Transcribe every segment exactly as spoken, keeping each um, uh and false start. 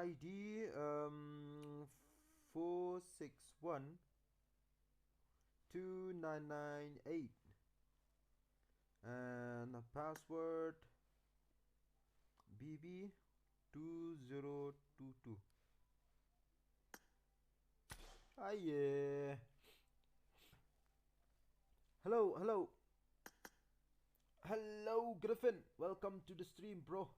I D, um, four six one two nine nine eight. And the password B B two zero two two. Aye. Hello, hello. Hello, Griffin. Welcome to the stream, bro.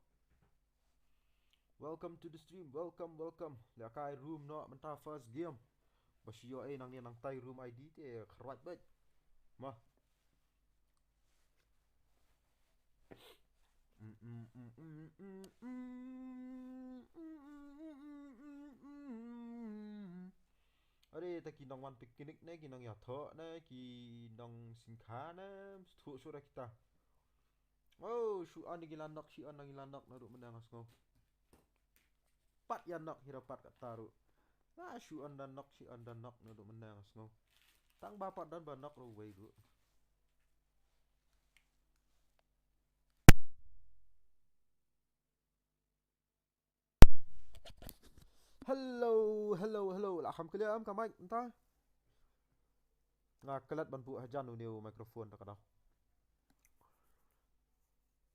Welcome to the stream. Welcome, welcome. Lehkai room noh mynta first game. Ba shu ïoh ei nangne nangtai room I D te kyrpad beit. Mo. Are ta ki nongwan picnic ne, ki nongïathoh ne, ki nongsngewkha ne, sngewthuh shuh ra kita. Oh, shu on da ngi la nok, shu on da ngi la nok naduh mynne nga sngew. Pat ïa nok hi ra pat kata ruh. Ah, shu on da nok, shu on da nok naduh mynne nga sngew. Tang ba pat don ba nok ruh wei ruh. Hello, hello, hello. La kham clear em ka mic mynta? Nga klet ban buh hajan une u microphone ta ka daw.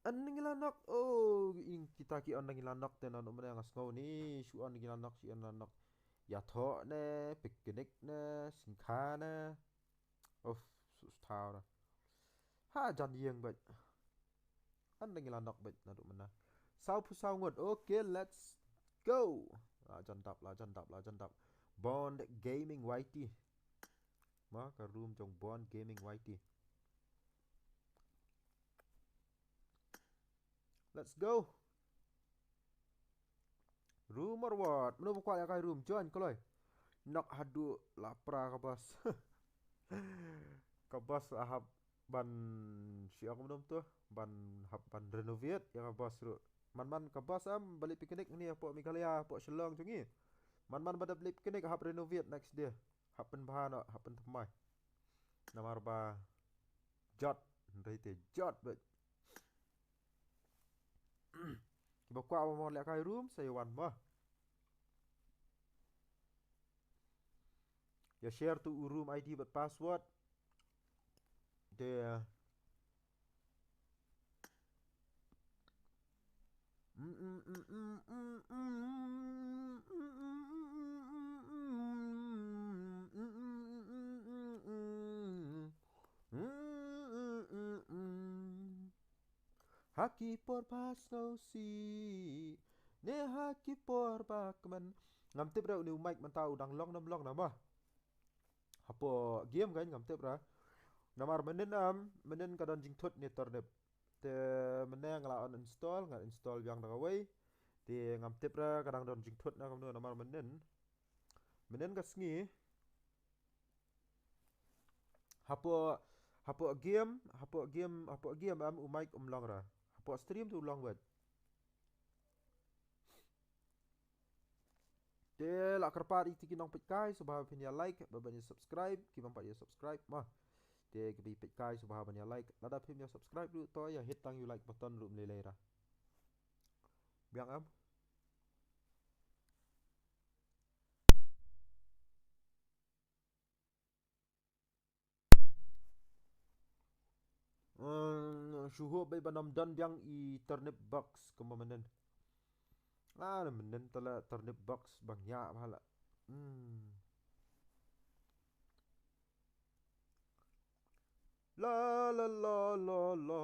An ngi la nok, oh, ing kita ki on ngi la nok te naduh mynne nga sngew ni, shu on ngi la nok, shu on la nok. Ïathoh ne, picnic ne, sngewkha ne. Of, sngewthuh ra. Hajan ïeng beit. An ngi la nok beit naduh mynne. Sawphew saw ngut. Okay, let's go. La jan dap, la jan dap, la jan dap. Bond Gaming Y T. Ma ka room jong Bond Gaming Y T. Let's go. Room or what? Mano ba kwah ïa kai room? Join kloi. Nok haduh la pra ka bus. Ka bus la hap ban shu ong kumno to, ban hap ban renovate ïa ka bus ruh. Man man ka bus em ba leit picnic ni hapoh Meghalaya, hapoh Shillong jong ngi. Man man ba dep leit picnic hap renovate next day. Hap pynbha noh, hap pynthymmai. Namar ba jot, hynrei te jot beit. Kiba kwah ban wan lehkai room sa ïa wan mo. Ïa share to u room I D bad password. Te Ha ki por ba sngewsih ne ha ki por ba kmen. Ngam tip re une u mic mynta u dang long ne ym long na mo. Hapoh game kan ngam tip re. Namar mynnin, em, mynnin ka don jingthut ne turnip. Te mynne nga la uninstall, nga install biang da kawei. Te ngam tip re ka dang don jingthut ne kumno namar mynnin. Mynnin ka sngi. Hapoh, hapoh game, hapoh game, hapoh game em u mic um long re. Hapoh stream te u long beit. Te la kyrpad ïa ki nongpeitkai sngewbha ban ïa like bad ban ïa subscribe, ki bym pat ïa subscribe mo. Te kiba ïa peitkai sngewbha ban ïa like. Lada phim ïa subscribe ruh to ïa hit tang ïa u like button ruh ym lei lei re. Biang em. Hmm, shu hope beit ba ym don biang i turnip bugs kumba mynnin. Ah, mynnin te la turnip bugs ba ngiah bha la. Hmm. La la la la la.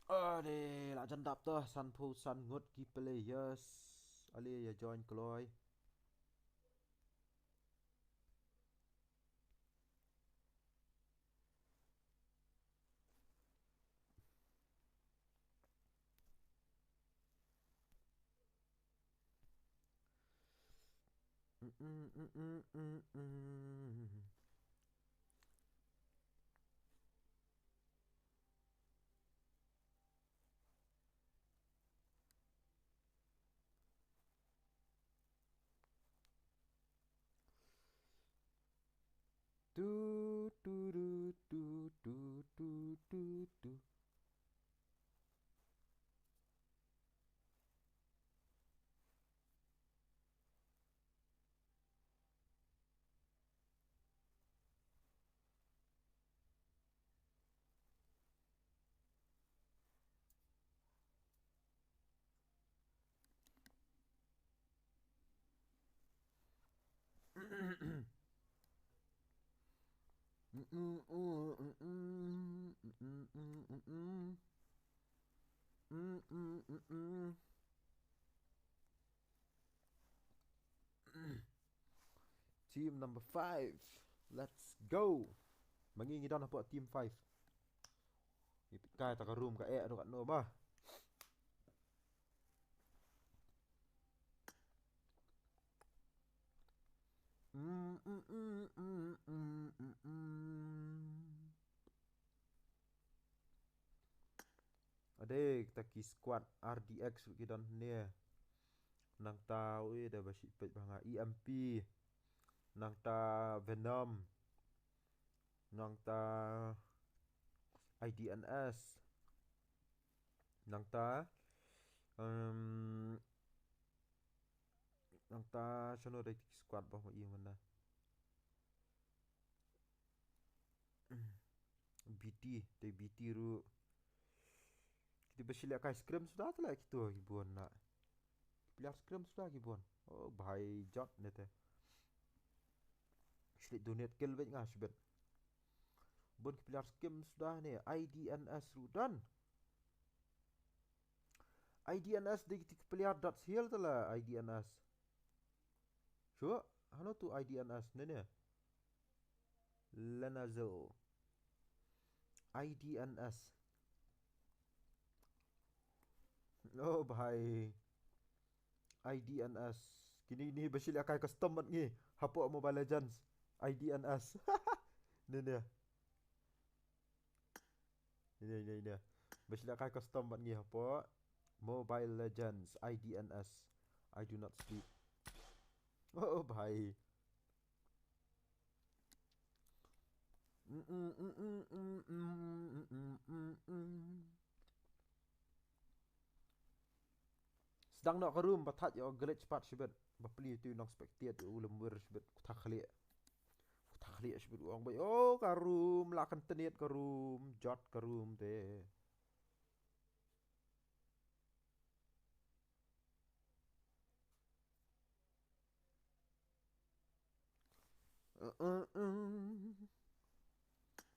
Ade, la jan dap te, sanphew san ngut ki players. Ale ïa join kloi. Do, do, do, do, do, do, do, do. Team number five. Let's go. Ma ngi ngi don hapoh team five. Ngi peit kai ta ka room ka eh dok katno ba. Ade kita ki squad R D X ruh ki don ne. Nangta ui da ba shi peit ba nga E M P. Nangta Venom. Nangta I D N S. Nangta, em, nangta shano da ki squad ba ma i mana. B T, te B T ruh. Kita ba shi leh kai scrim suda te la kita ki bun na. Ki player scrim suda ki bun. Oh, bhai jot ne te. Shi leh donate kill bad nga shibet. Bun ki player scrim suda ne. I D N S ruh don. I D N S de kita ki player dot hill te la I D N S. Sure, hano tu I D N S ne ne. Lenazel. I D N S. Oh, bhai. I D N S. Kini ni ba shi leh kai custom mat ngi. Hapoh Mobile Legends. I D N S. Ne ne. Ini, ini, ini. Ba shi leh kai custom mat ngi hapoh Mobile Legends, I D N S. I do not sleep. Oh, bhai. Sdang noh ka room ba thait ïa glitch pat shibit. Ba pli tu nong spectate u lem wir shibit. Ku thak khlieh. Ku thak khlieh shibit u ong ba, oh, ka room la kan teniat ka room, jot ka room te.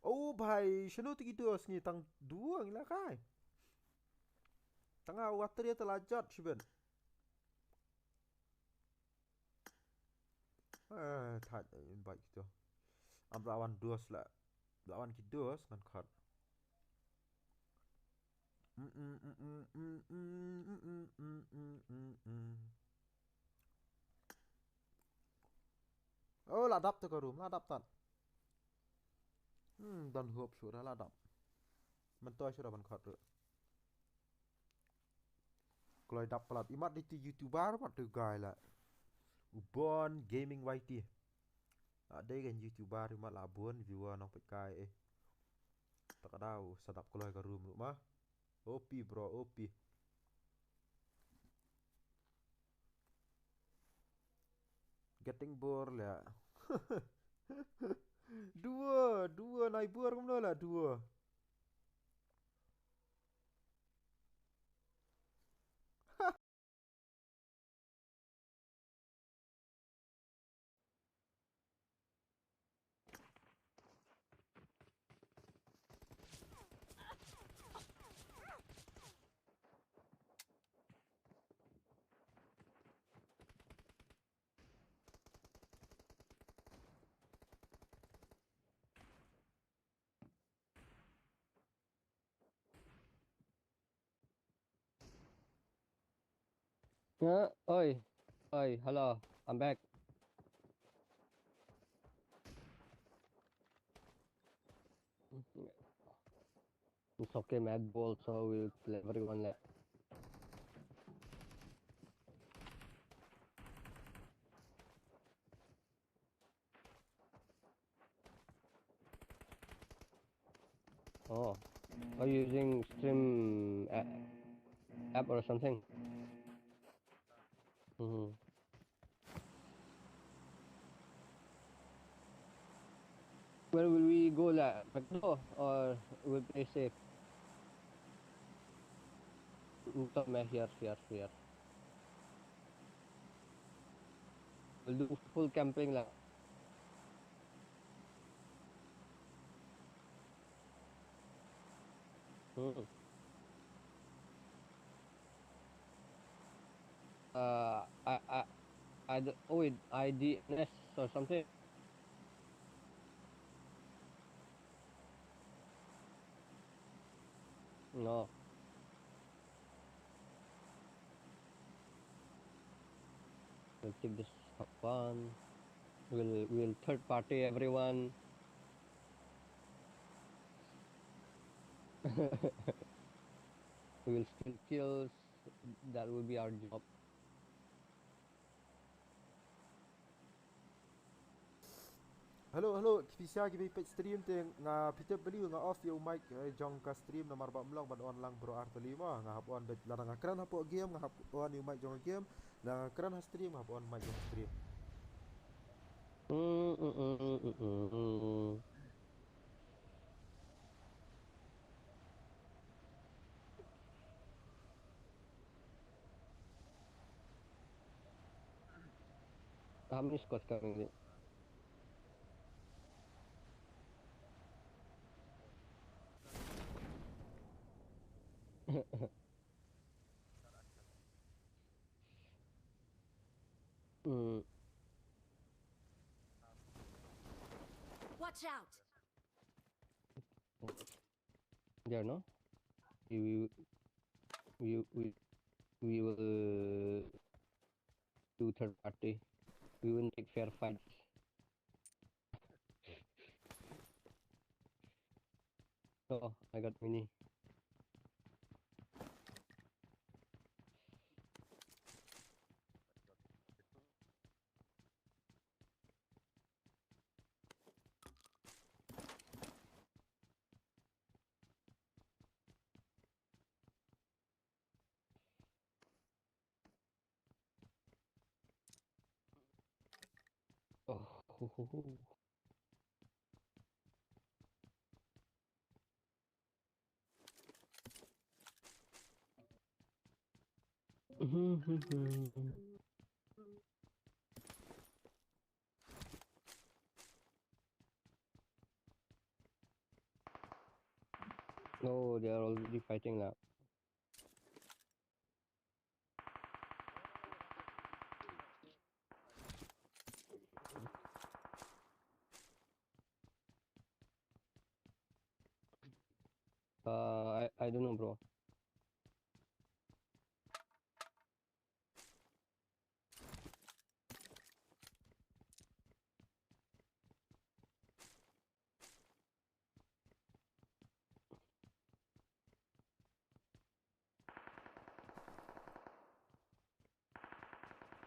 Oh bhai, shano te ki dos ngi tang dua ngi la kai. Tang a water ya te la jot shibit. Eh, thait invite kito. Am la wan dos la. La wan ki dos ngan khot. Oh, la dap te ka room, la dap tat. Hmm, don hop shuh la dap. Mentoi shuh ban khot ruh. Kloi dap palat imat di tu YouTuber mat tu guy la. Ubon Gaming Y T. Ade gan YouTuber imat la bun viewer nong pek kai eh. Tak ada u sadap kloi ka room ruh ma. O P bro, O P. Getting bored la. Dua, dua nai bor kumno la dua. Huh? Oi. Oi, hello. I'm back. It's okay, Matt Ball, so we'll play everyone left. Oh, are you using stream a- app or something? Mm-hmm. Where will we go, la? Back door or we'll play safe? Utama, here, here, here. We'll do full camping, la. Hmm. Uh, I, I, I, d- oh, wait, I D N S or something. No. We'll keep this up on. We'll we'll third party everyone. We'll steal kills. That will be our job. Hello, hello, ki pisa ki peit stream te nga phi tip balei nga off ïa u mic, eh, jong ka stream namar ba ym long ban on lang bro ar tylli mo, nga hap on beit lada nga kren hapoh game, nga hap on ïa u mic jong ka game, lada nga kren ha stream, nga hap on mic jong ka stream. Mm, mm, mm, mm, mm, mm. How many squads coming in? Mm. Watch out! There, no? We, we, we, we, we will do third party. We will take fair fights. Oh, I got mini. Oh, ho, ho, ho. Oh, they are already fighting now. Uh, I, I don't know, bro.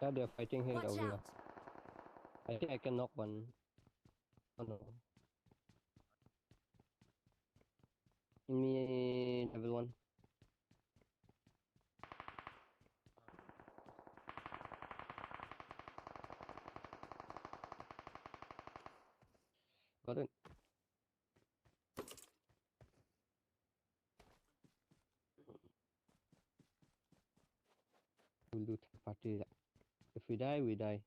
Yeah, they're fighting here. Watch over here. Out. I think I can knock one. Oh no. Me level one. Got it. We'll do third party. If we die, we die.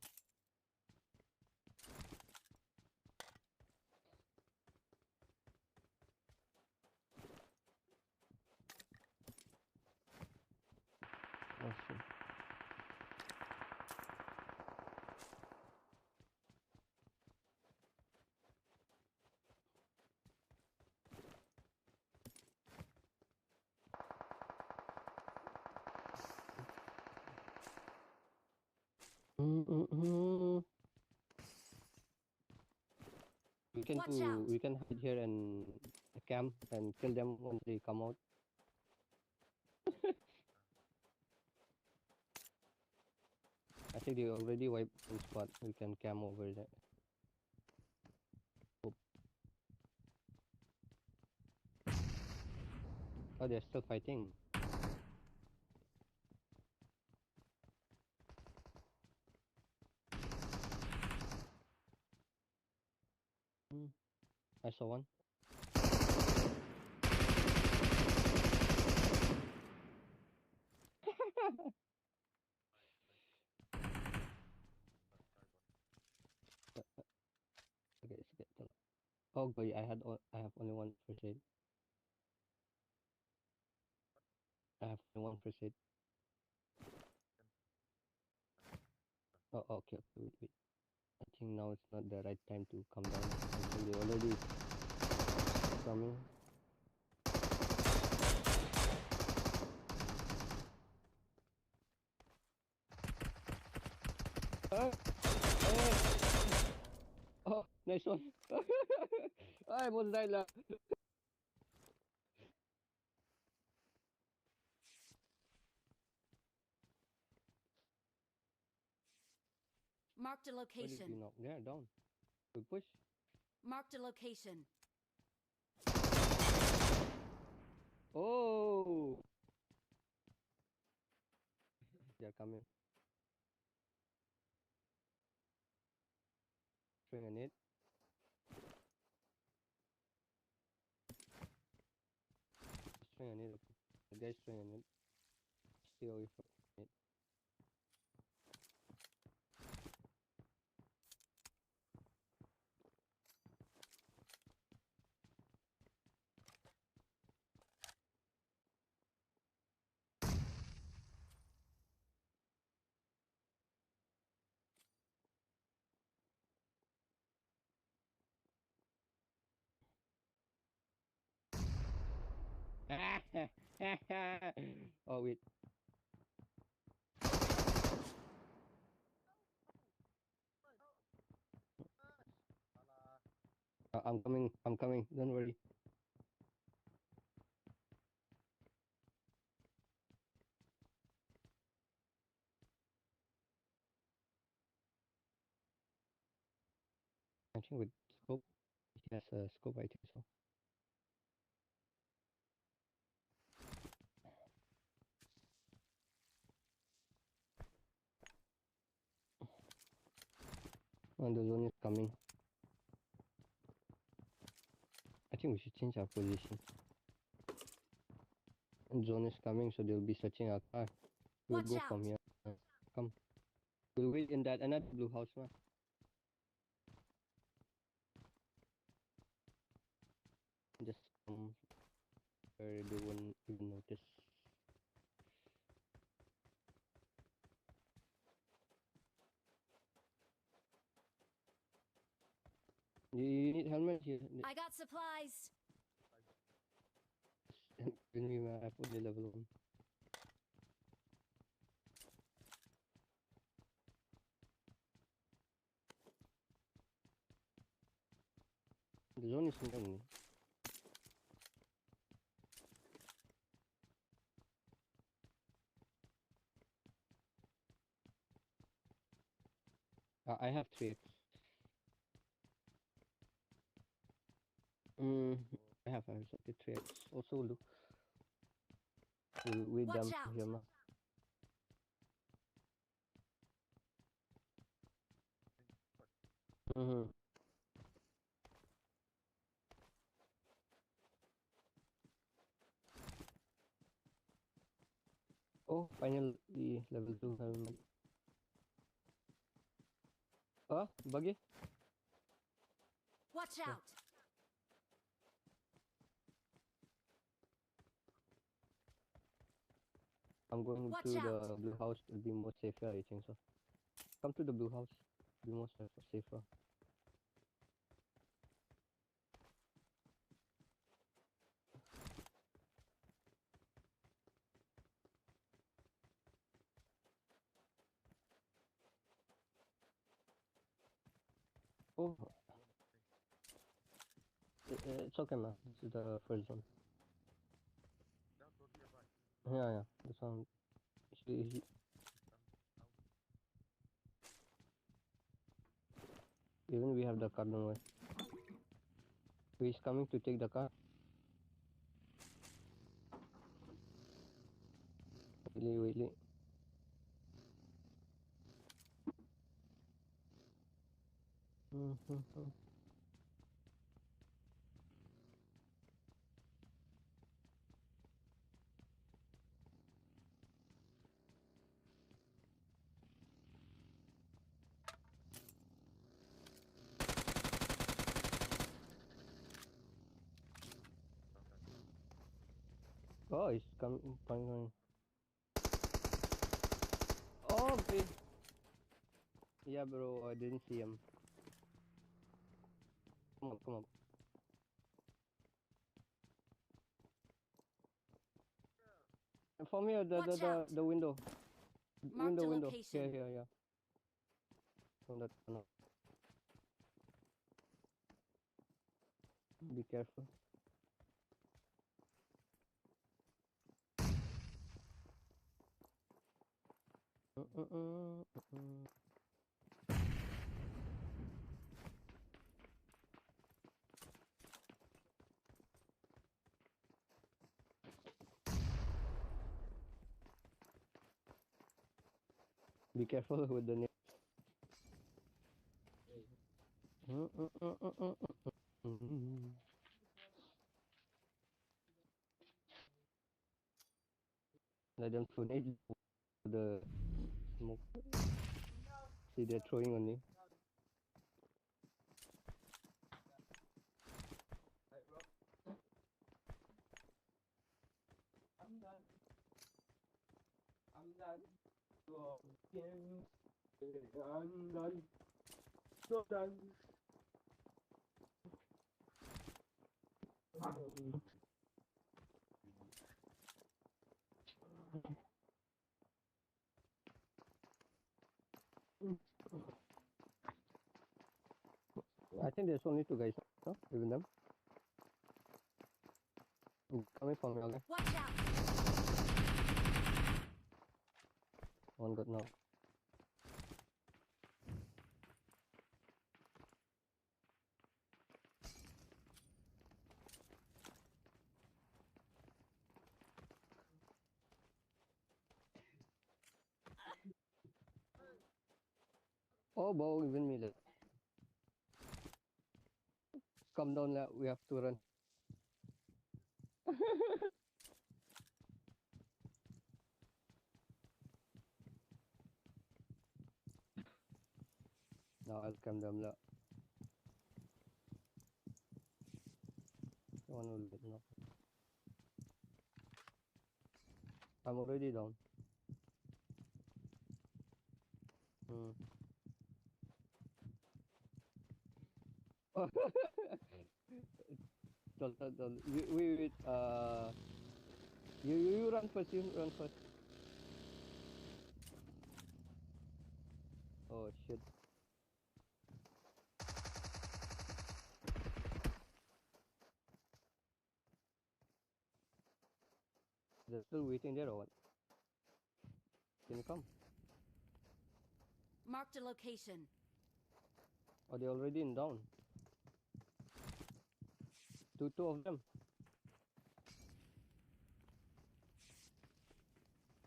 Oh, shit. Mm, mm, mm. We can Watch do, out. We can hide here and camp and kill them when they come out. I think they already wiped one spot. We can camp over there. Oh. Oh, they're still fighting. Hmm. I saw one. Okay, it's okay. Oh, boy, I had o-, I have only one first aid. I have only one first aid. Oh, okay, okay, wait, wait. I think now it's not the right time to come down. I think they already coming. Ah, eh. Oh, nice one. I almost died lah. Marked a location. Where did you knock? Yeah, down. We push. Marked a location. Oh. They're coming. Throwing a nade. Just throwing a nade. The guy's throwing a nade. Stay away from it. Oh, wait. Uh, I'm coming, I'm coming, don't worry. I think with scope, he has a scope, I think so. And the zone is coming. I think we should change our position. And zone is coming, so they'll be searching our car. We'll Watch go out. From here. Come. We'll wait in that another blue house, ma. Just come where they won't even notice. You, you need helmet here. I got supplies. Bring me my, I put the level one. The zone is near me. Uh, I have three X. Mm, I have, I have three X. Also, look. We'll wait them here, ma. Mm-hmm. Oh, finally level two helmet. Ah, bagi. Watch out! I'm going Watch to out. The blue house. It'll be more safer, I think so. Come to the blue house. Be more safer. Safer. Oh. Eh, eh, it's okay, man. This is the first one. Yeah, yeah. This one. She, she, even we have the car, don't worry. He's coming to take the car. Wait, wait, wait. Hmm, hmm, hmm. Oh, he's coming, coming, coming. Oh, okay. Yeah, bro, I didn't see him. Come on, come on. From here, the, the, Watch the, out! The window. Marked Window, a window. Location. Here, here, here. From that corner. Be careful. Uh, uh, uh, uh, uh. Be careful with the net. Let them throw net the smoke. See, they're throwing on me. I'm done. I'm done. I'm done. So done. I think there's only two guys, no? Even them. Coming from your left. Watch out! One got knocked. Oh, bro, even me, like, come down, like, we have to run. Now I'll come down, like. One will get knocked. I'm already down. Hmm. Don't, don't, don't. You, wait, wait, wait. Uh, you, you, you run first. You run first. Oh shit. They're still waiting there or what? Can you come? Marked a location. Oh, they're already in down. Two, two of them.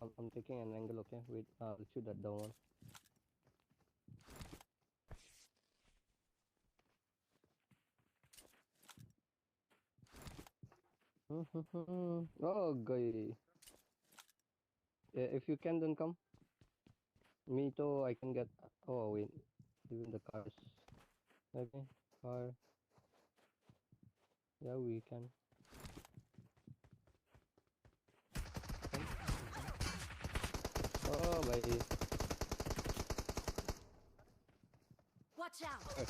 I'm, I'm taking an angle, okay? Wait, uh, I'll shoot that down one. Oh, guy. Yeah, if you can, then come. Me too, I can get. Oh, wait. Even the cars. Okay, car. Yeah, we can. Oh, bhai. Watch out!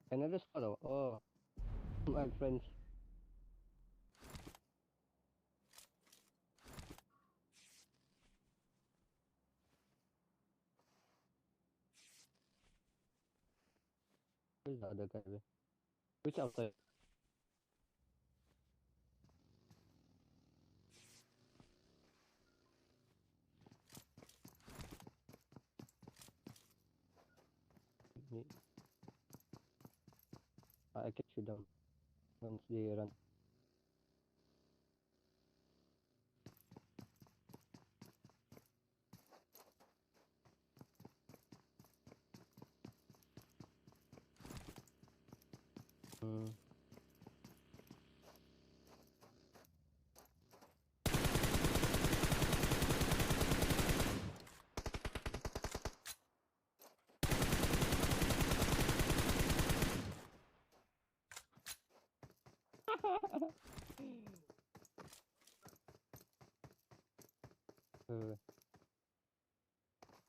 Another squad. Oh, my friends. Where's the other guy, bhai? Which outside? Me. I can shoot them once they run. Hmm. Uh,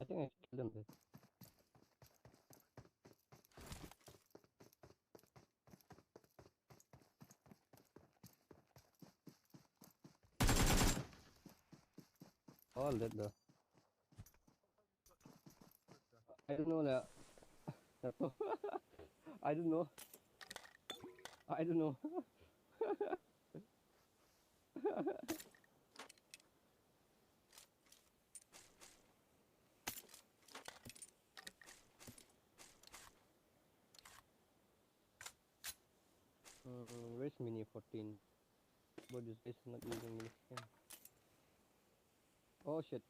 I think I killed him there. All dead though. I don't know lah. I don't know. I don't know. Mm, where's Mini fourteen? But this guy is not using Mini fourteen. Oh shit.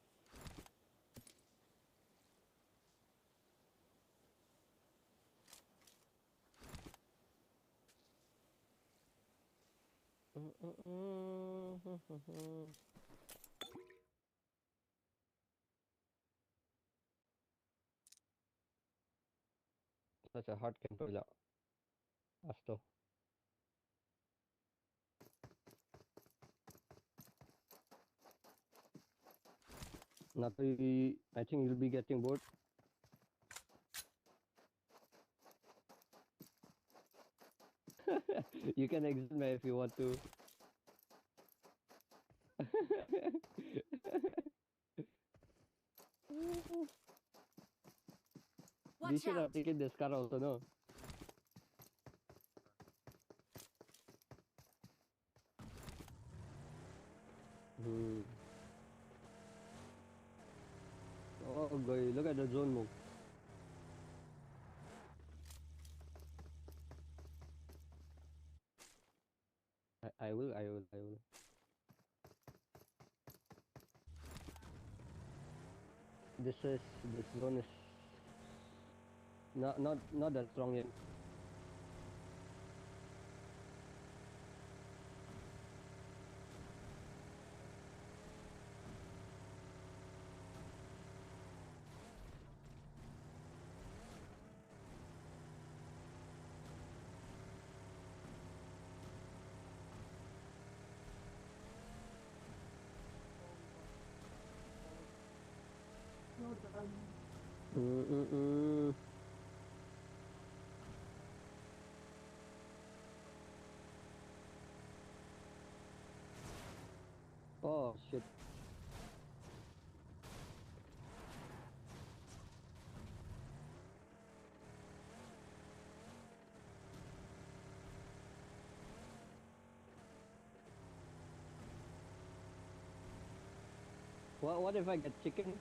Such a hard controller. Asto. Now, I think you'll be getting bored. You can exit, man, if you want to. We should have taken this car also, no? Hmm. Oh, guy, look at the zone move. I, I will, I will, I will. This is, this zone is not, not, not that strong yet. Mm, mm, mm. Oh shit. What, what if I get chicken?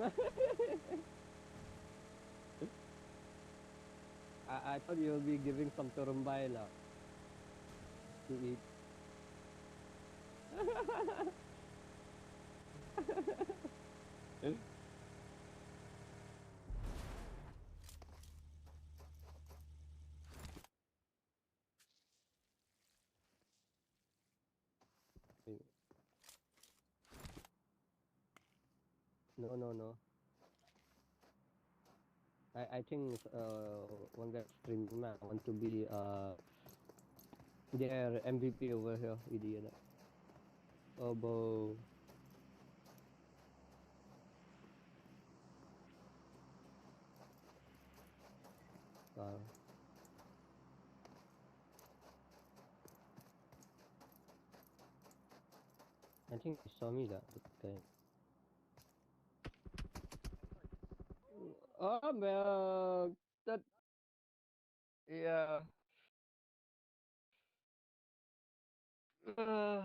I, I thought you will be giving some turumbai lah to eat. No, no, no. I, I think uh, one guy streaming, I want to be uh, their M V P over here, idiot. Oh, bro. Uh, I think he saw me that guy. Oh man, that, yeah. Uh,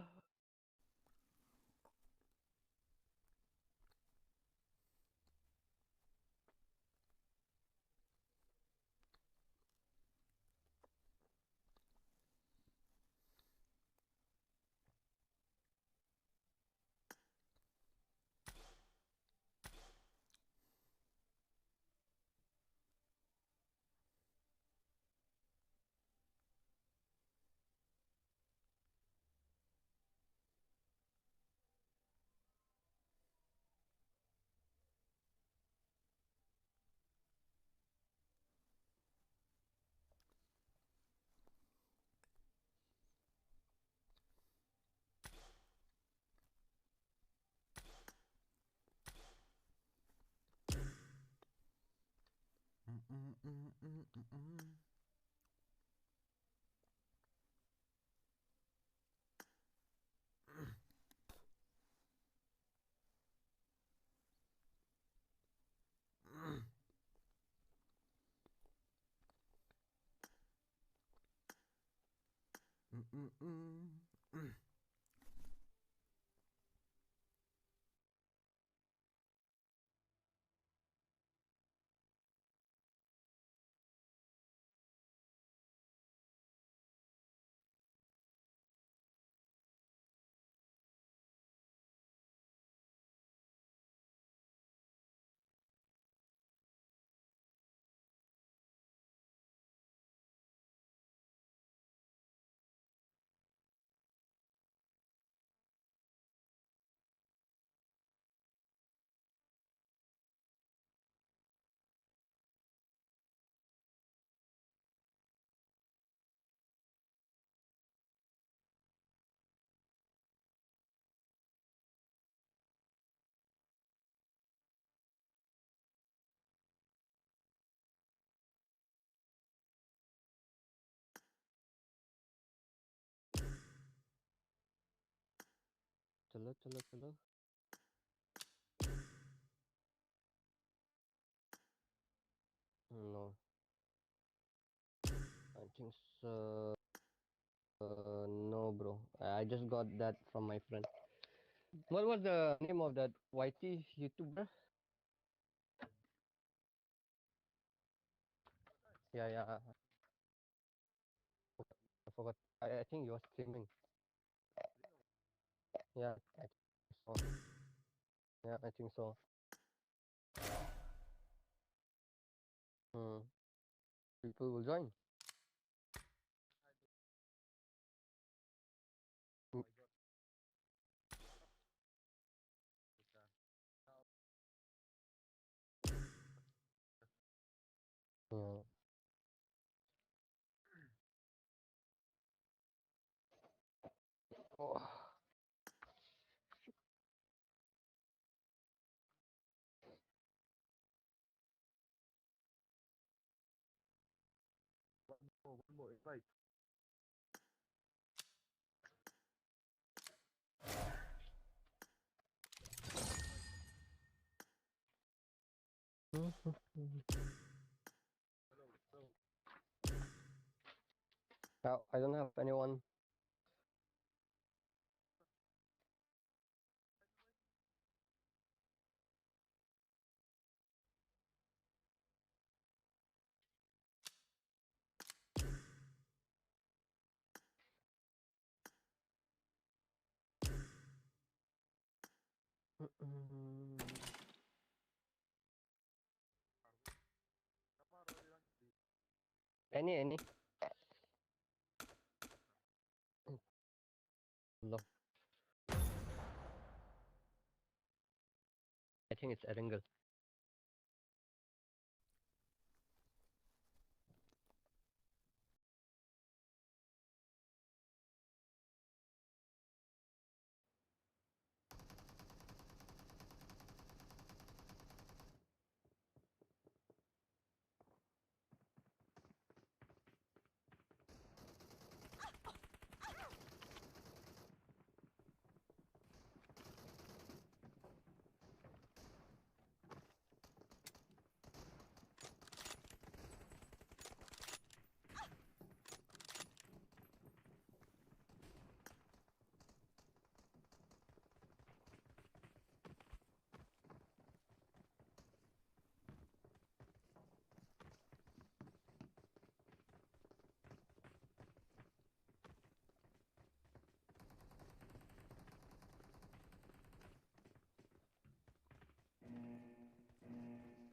Chalo, chalo, chalo. No. I think so. Uh, no, bro. I just got that from my friend. What was the name of that Y T YouTuber? Yeah, yeah. I forgot. I, I think you're streaming. Yeah, I think so. Yeah, I think so. Hmm. People will join. Mm. Yeah. Oh. One more, one more invite. No, I don't have anyone. Mm-mm. Any, any. No. I think it's Erangel.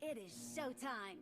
It is showtime.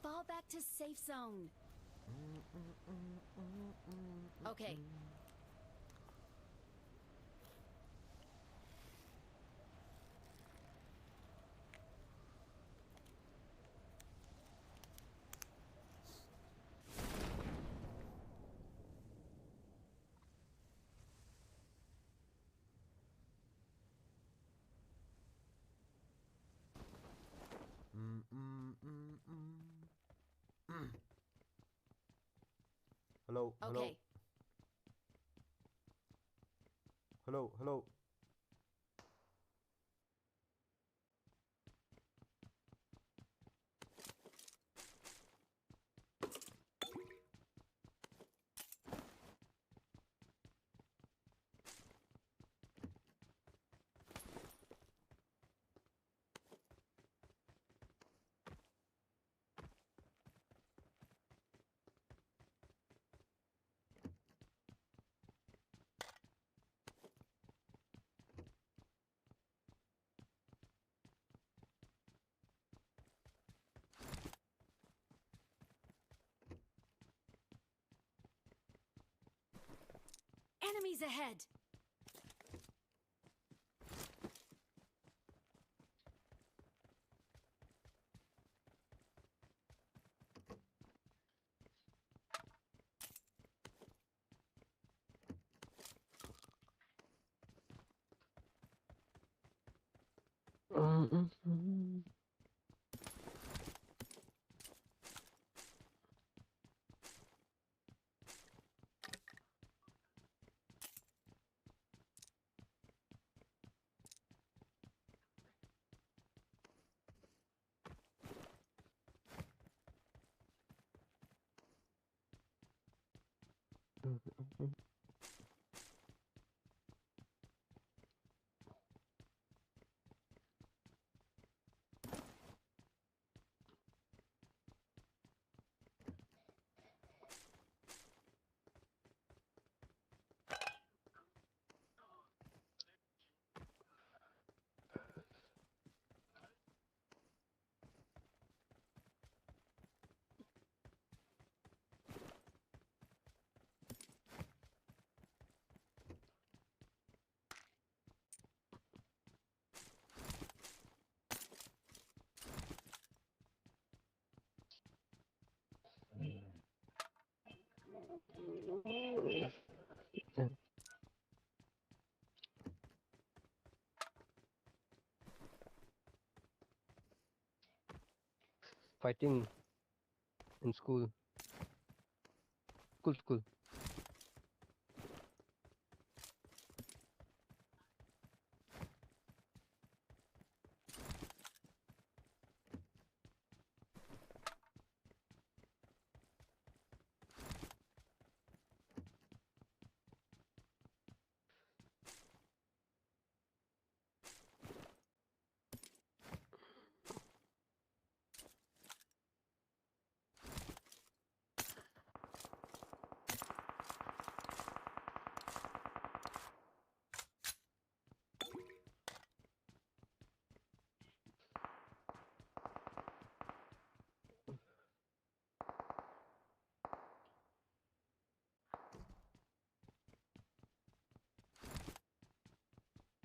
Fall back to safe zone. Okay. Mm, mm, mm, mm. Hello, hello. Okay. Hello, hello. Enemies ahead! Fighting in school. School, school.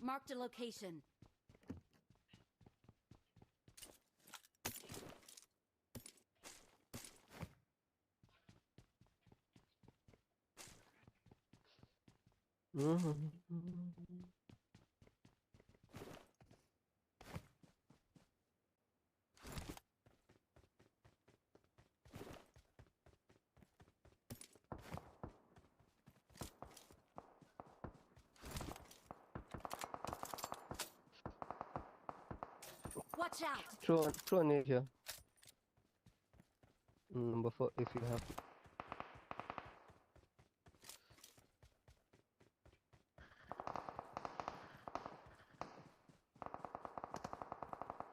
Marked a location. Watch out! Throw, throw a nade here. Mm, number four, if you have.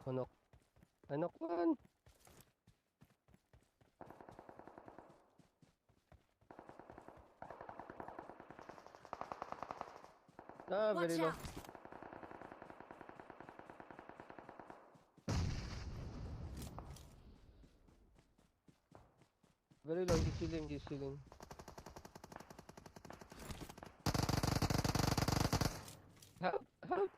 Anok. Anok man. Ah, very low. Watch out! Sorry, long, he's healing, he's healing. Help, help.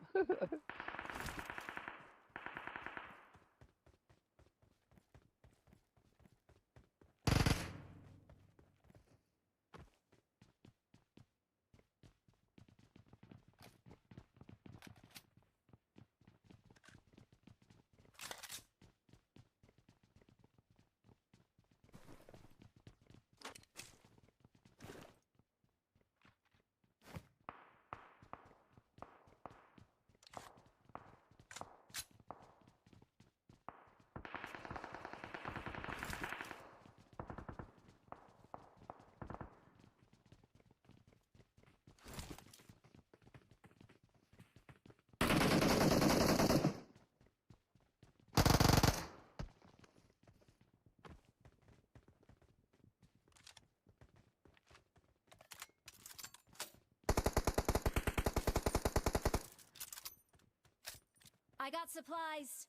I got supplies.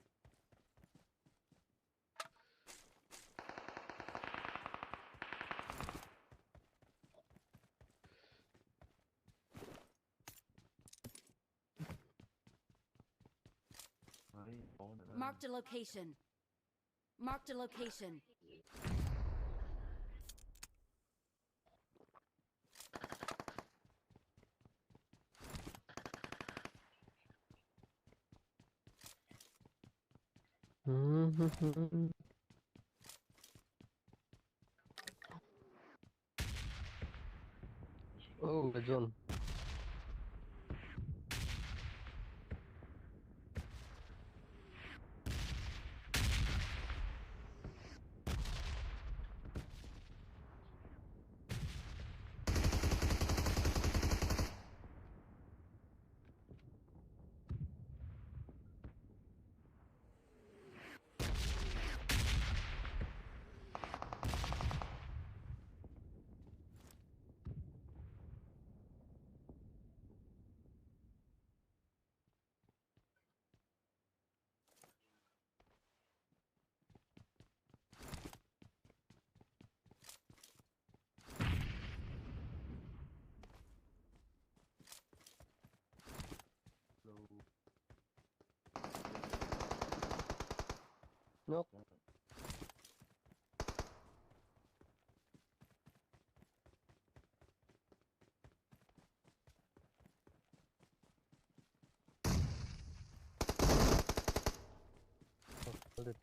Marked a location. Marked a location. Oh, red zone. Knock. Oh, hold it.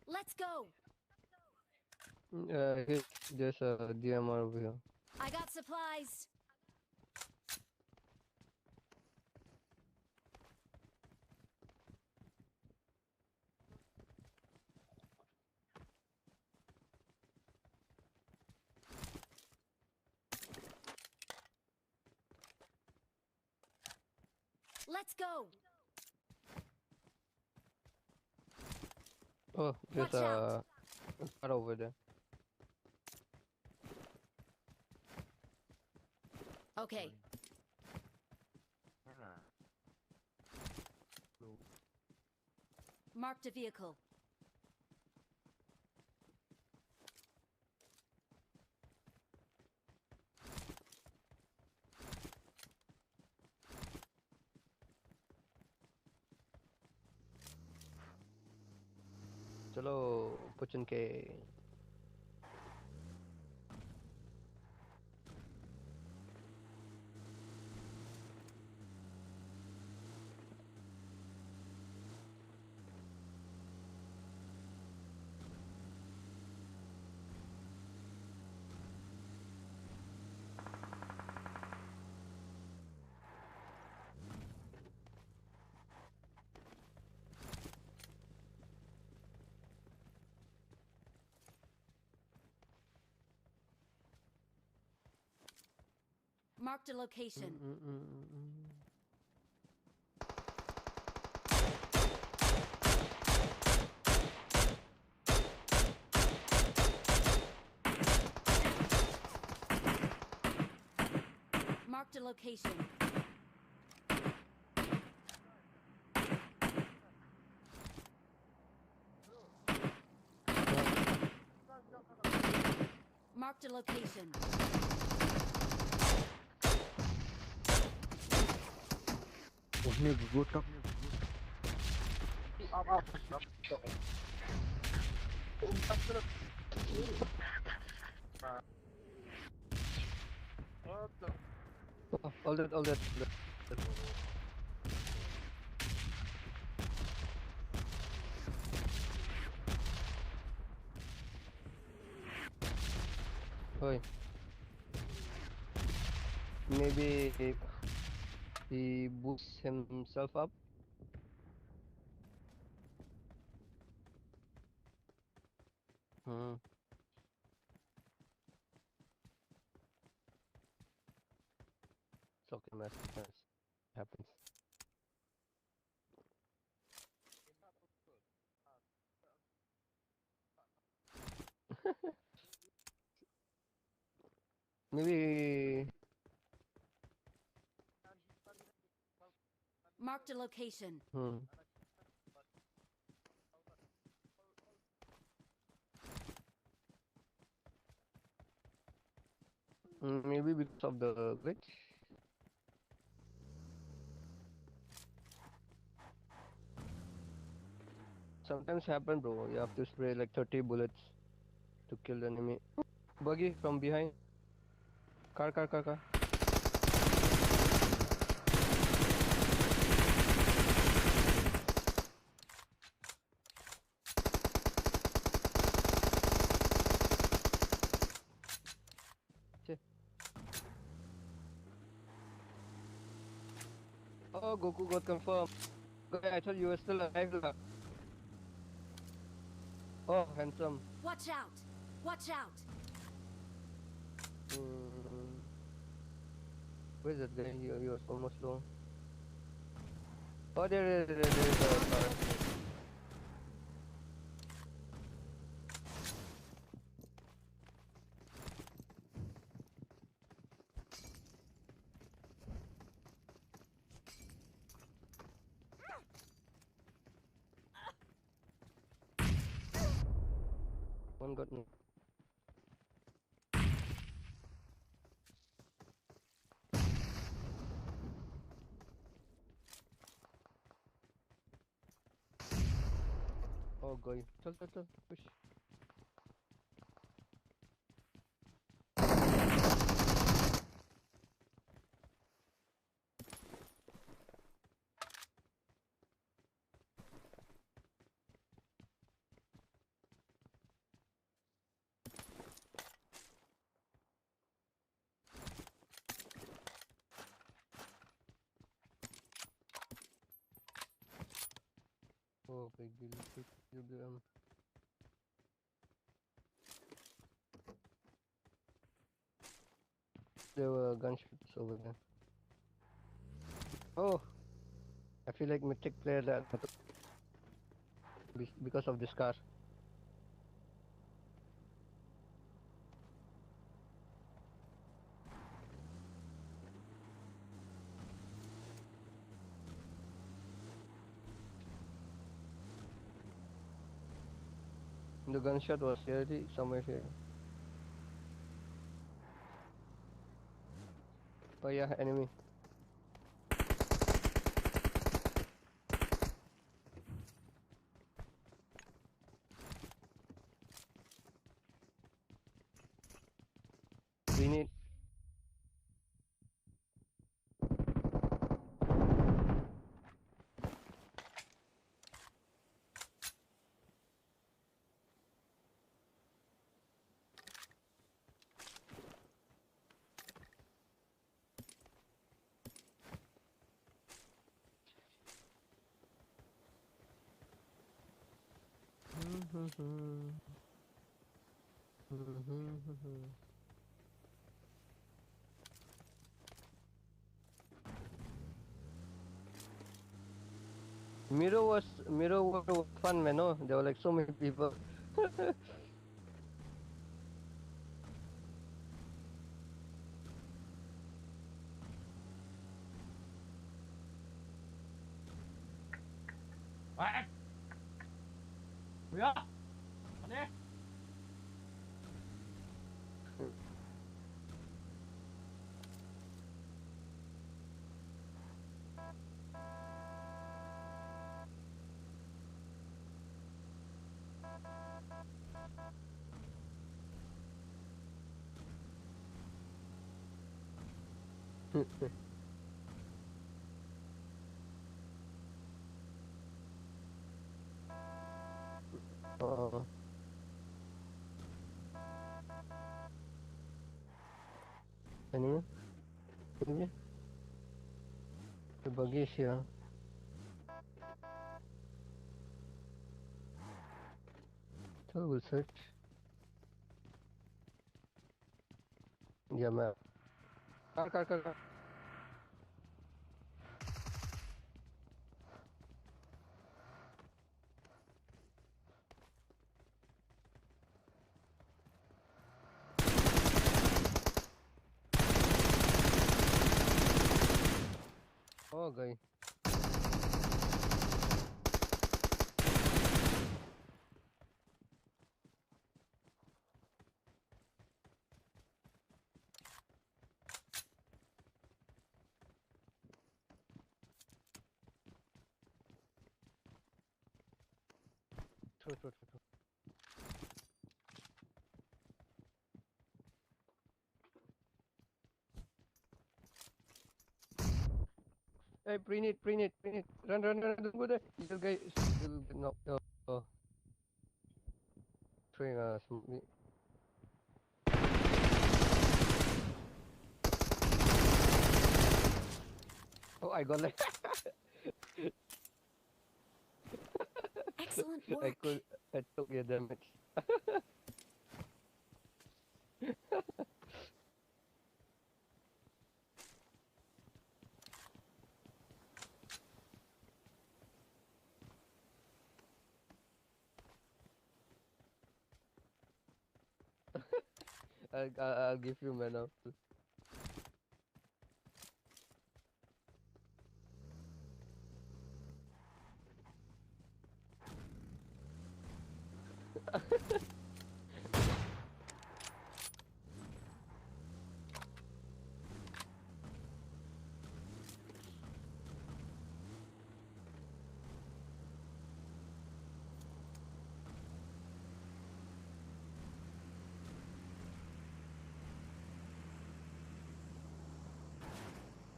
Let's go. Uh, there's a D M R over here. I got supplies. Let's go. Oh, there's a car over there. Okay. Marked a vehicle. Chalo, Pochin ke. Marked a location. Mm, mm, mm, mm, mm. Marked a location. Marked a location. Oh, ni good tak. Up, up, up. What the? Oh, all that, all that, all that. Oi. Maybe he, he boosts himself up. Hmm. It's okay, man. It happens. Maybe. Marked a location. Hmm. Mm, maybe because of the glitch. Sometimes happen, bro. You have to spray like thirty bullets to kill the enemy. Buggy from behind. Car, car, car, car. Che. Oh, Goku got confirmed. Guy, I thought you were still alive, lah. Oh, handsome. Watch out! Watch out! Hmm. Where's that guy? He, he was almost low. Oh, there, there, there, there, there, there. One got me. Oh, guy. Chal, chal, chal. Push. Oh, big deal, big deal, um. There were gunshots over there. Oh, I feel like Mythic player that be- because of this car. The gunshot was here, I think, somewhere here. Oh yeah, enemy. Grenade. Miro was Miro was fun, man. No, there were like so many people. What? Yeah. What? Oh. Enemy? Enemy? The buggy is here. So we'll search. Yeah, man. Car, car, car, car. Oh, guy. True, true, true, true. Hey, print it, print it, print it. Run, run, run, don't go there. Little guy is still get knocked. Oh, oh. Throwing a smoke. Oh, I got left. Excellent work. I could, I took your damage. I'll, I'll, I'll give you mana.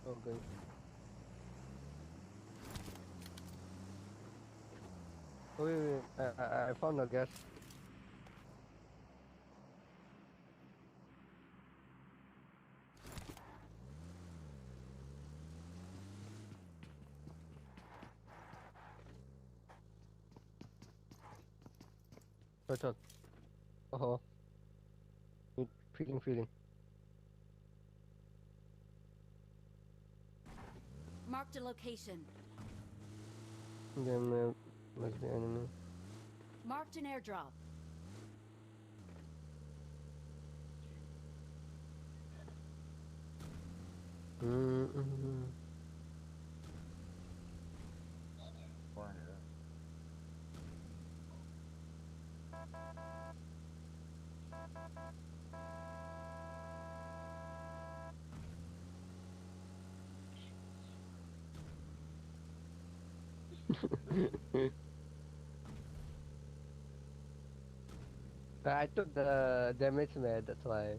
Okay. Wait, wait, wait. I, I, I found a gas. Shot, shot. Oh. Feeling, feeling. Marked a location. Then, uh, where's the enemy? Marked an airdrop. Mm-hmm. I took the damage, man, that's why.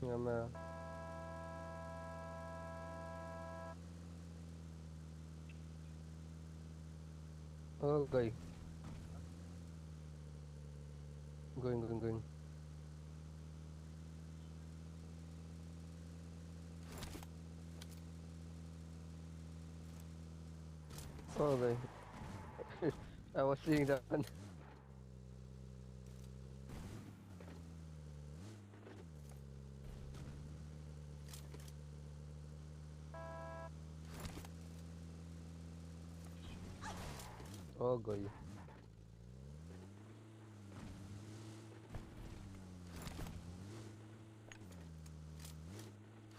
Ngam, eh. Oh, okay. Going, going, going. Oh, okay. I was seeing that one. Oh, okay.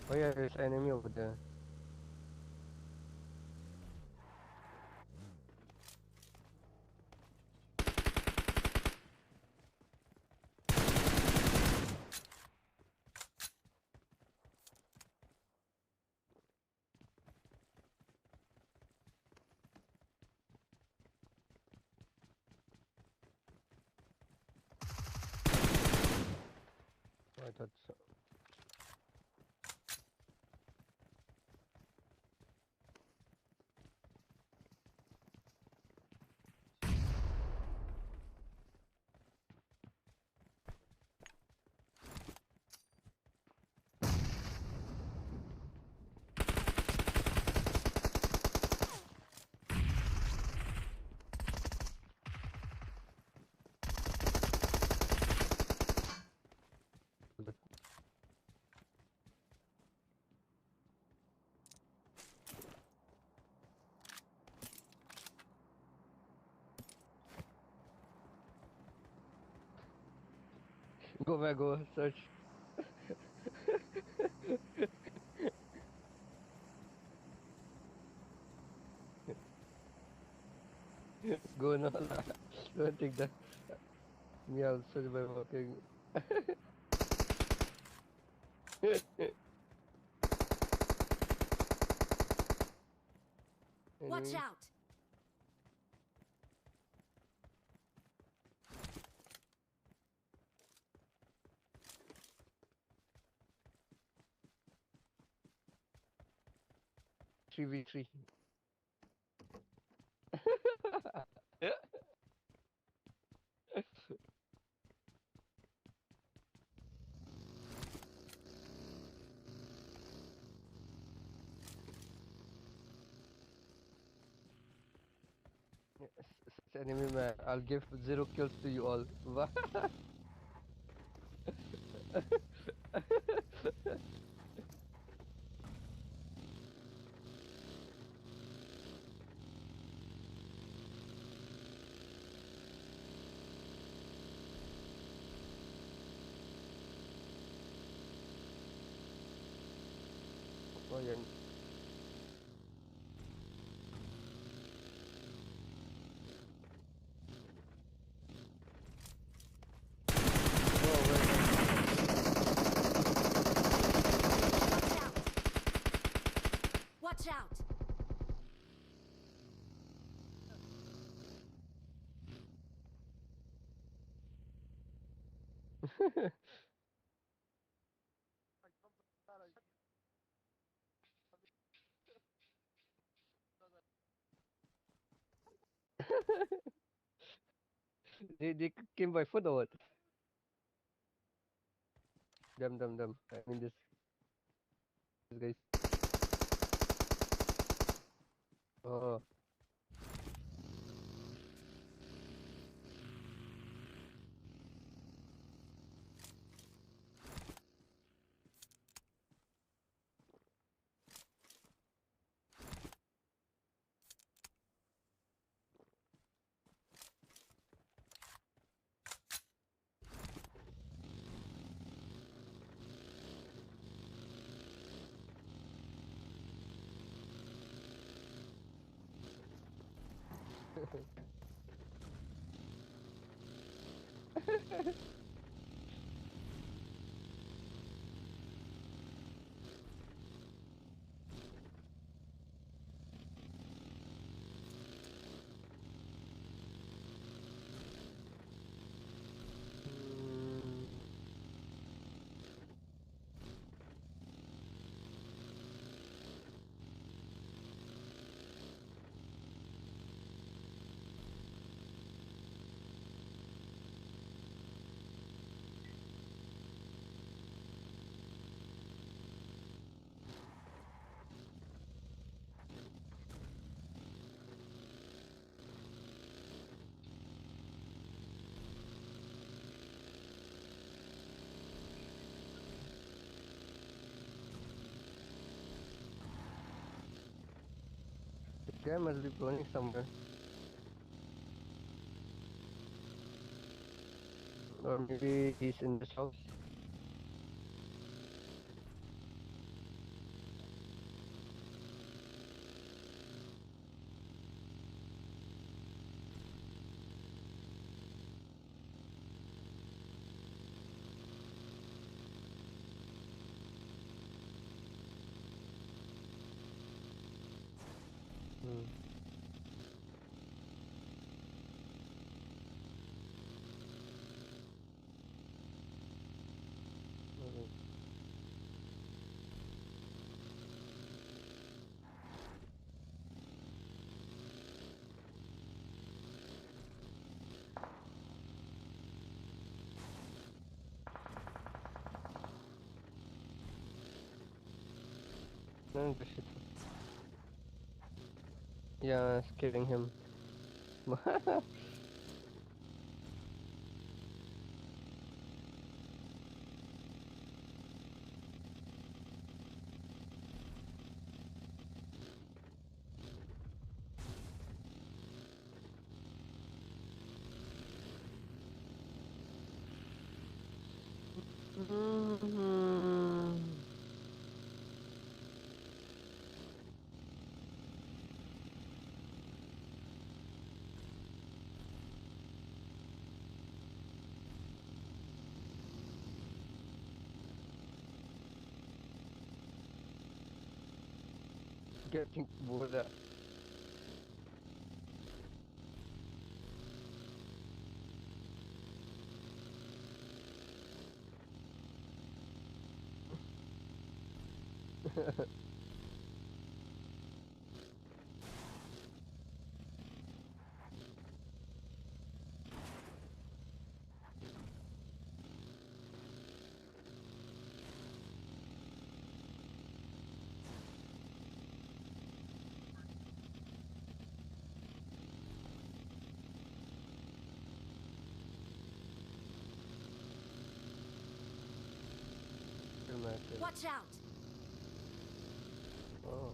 Oh yeah, there's enemy over there. I thought so. Go back, go search. Go now lah. Don't take that. Me, I'll search by walking. Watch out! Three v three. Yes, it's enemy man. I'll give zero kills to you all. Oh, yeah. Watch out! They, they came by foot or what? Damn, damn, damn. I mean this. This guy. Oh. guy must be going somewhere. Or maybe he's in this house. Hmm. No, this is, yeah, it's killing him. Getting bored. Watch out! Oh.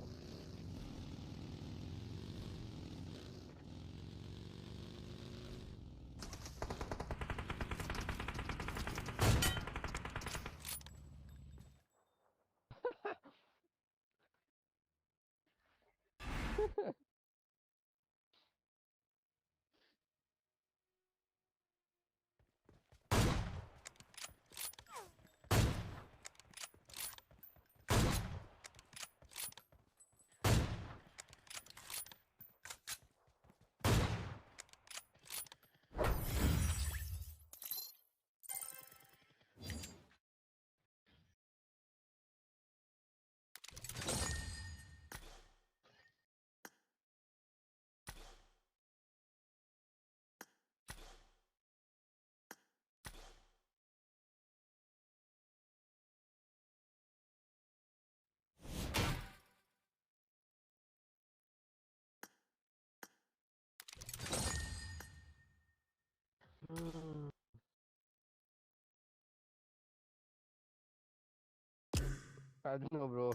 I don't know, bro.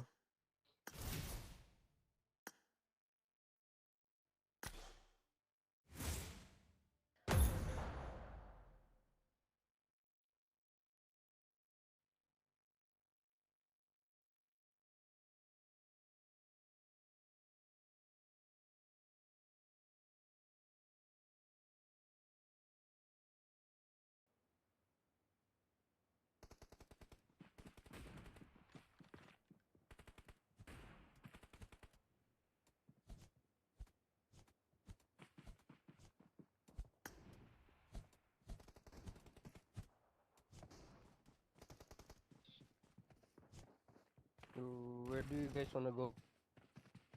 So, where do you guys wanna go?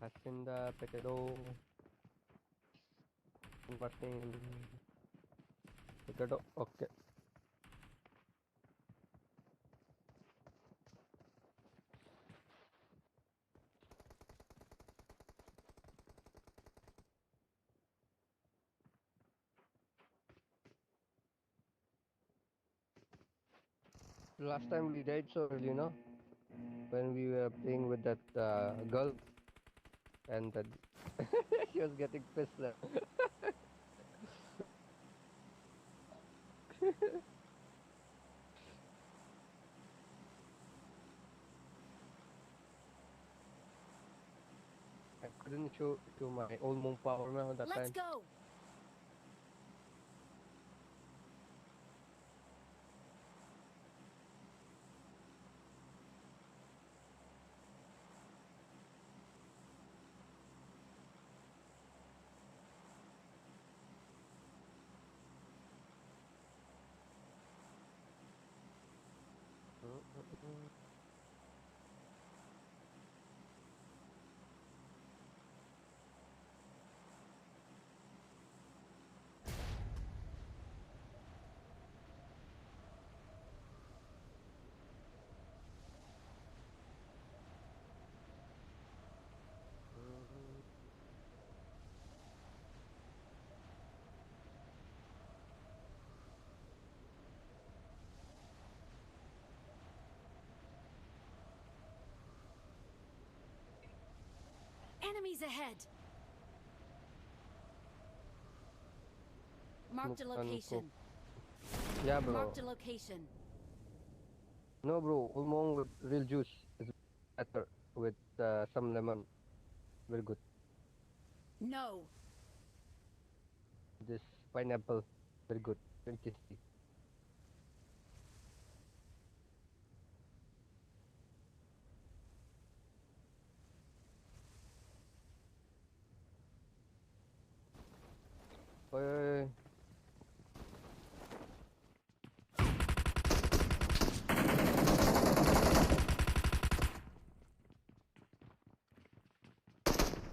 Hacienda, Pequedo, Martin, Pequedo, okay. Last time we died so early, no? When we were playing with that, uh, girl and that She was getting pissed there. I couldn't show, show my old Hmong power now that Let's time. Go! Enemies ahead! Marked a location. Yeah, bro. Marked a location. No, bro. Old Hmong with real juice is better with uh, some lemon. Very good. No. This pineapple, very good, very tasty. Oi, oi, oi.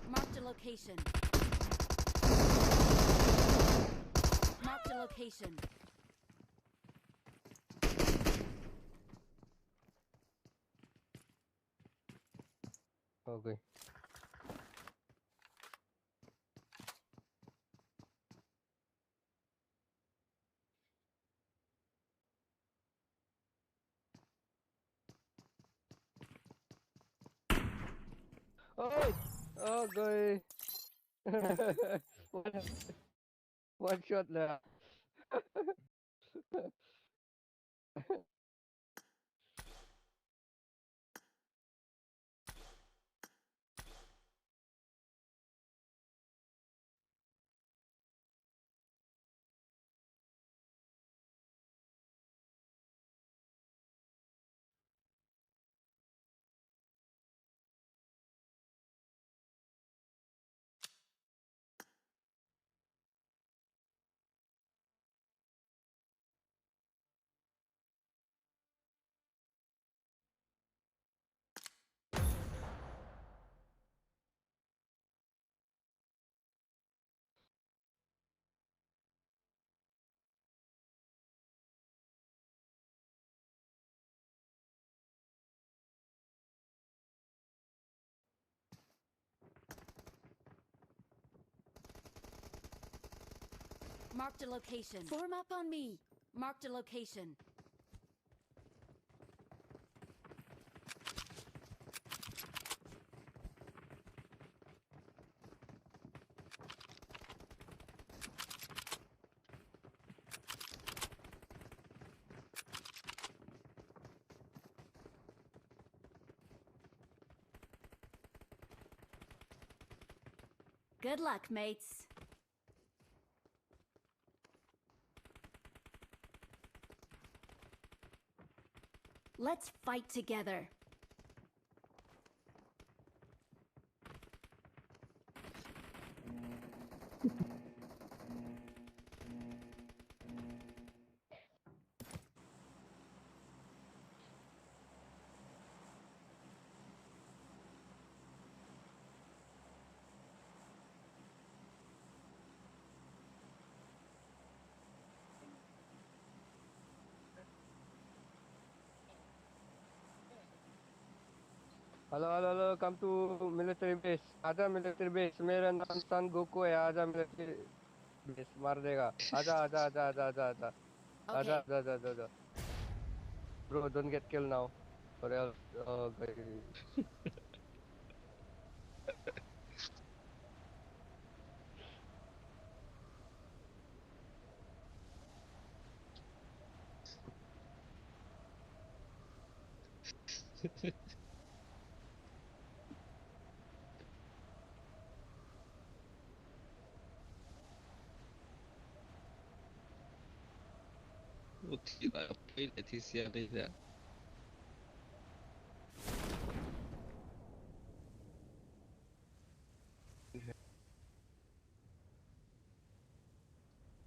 Marked a location. Marked a location. Okay. Oi! Oh, guy. One, one shot na. Marked a location. Form up on me. Marked a location. Good luck, mates. Let's fight together. Hello, hello, hello, come to military base. आजा military base. मेरा नाम सन गोकू है. आजा military base, मार देगा. आजा, आजा, आजा, आजा, आजा, आजा. आजा, okay. आजा, आजा, आजा, आजा. Bro, don't get killed now. Or else, oh, guys. Uti ba poi le ti sia le da.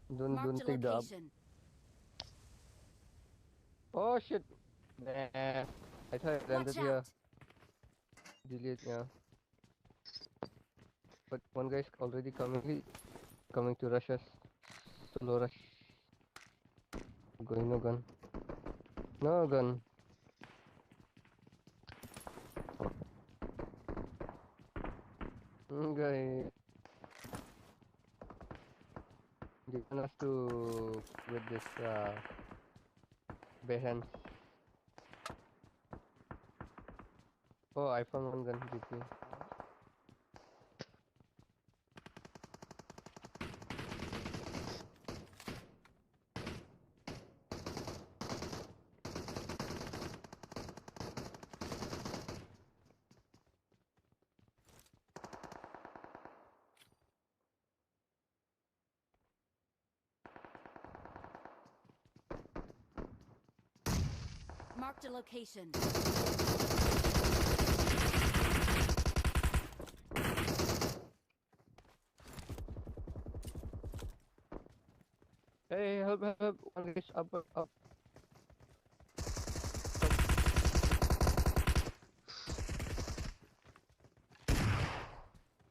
Don't, Marked don't a take the up. Location. Oh shit. Nah. I thought I landed Watch here. Out. Delete, yeah. But one guy is already coming, coming to rush us. Solo rush. Going no gun. No gun. Okay. They want us to with this uh, bare hands. Oh, I found one gun, G P. Marked a location. Hey, help, help, help. One is up, up, up.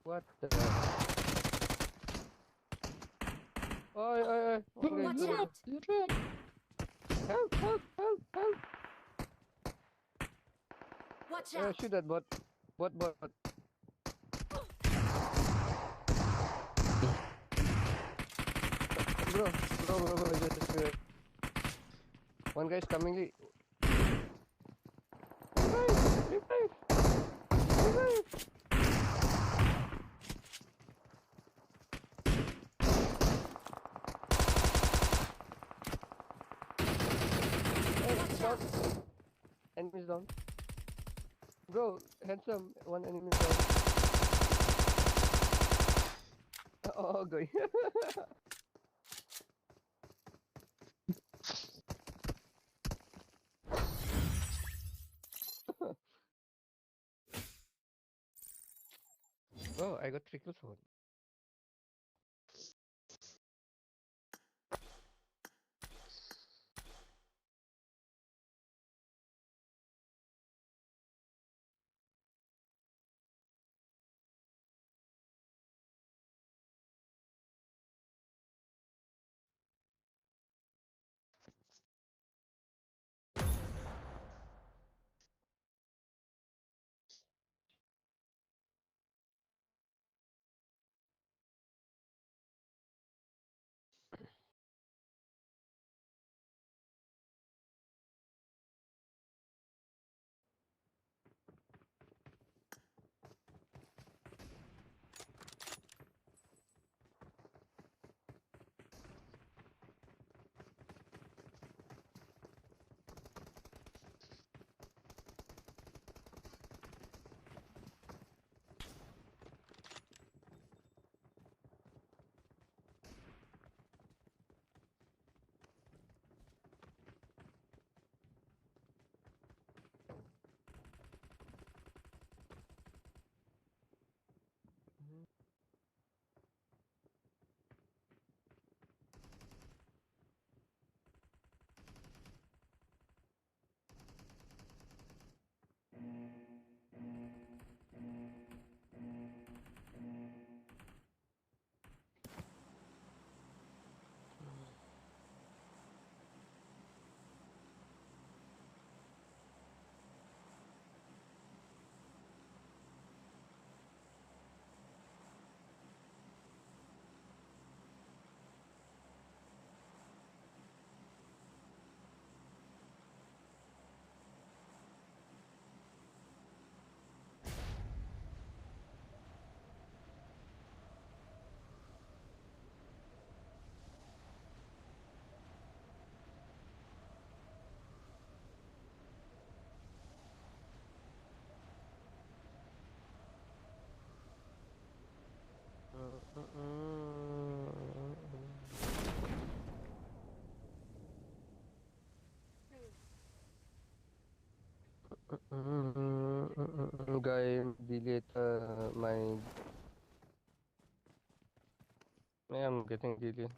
What the? Oi, oi, oi. Okay, watch out. Help, help, help, help. Watch out. Uh, shoot that bot. Bot, bot, bot. Bro, bro, bro, bro, just, just wait. One guy is coming. Revive! Revive! Revive! Oh, fuck. Enemies down. Bro, handsome, one enemy down. Oh, okay. Oh, I got three kills for one. Mm, mm, mm, mm, guy, delete, uh, my, yeah, I'm getting delete.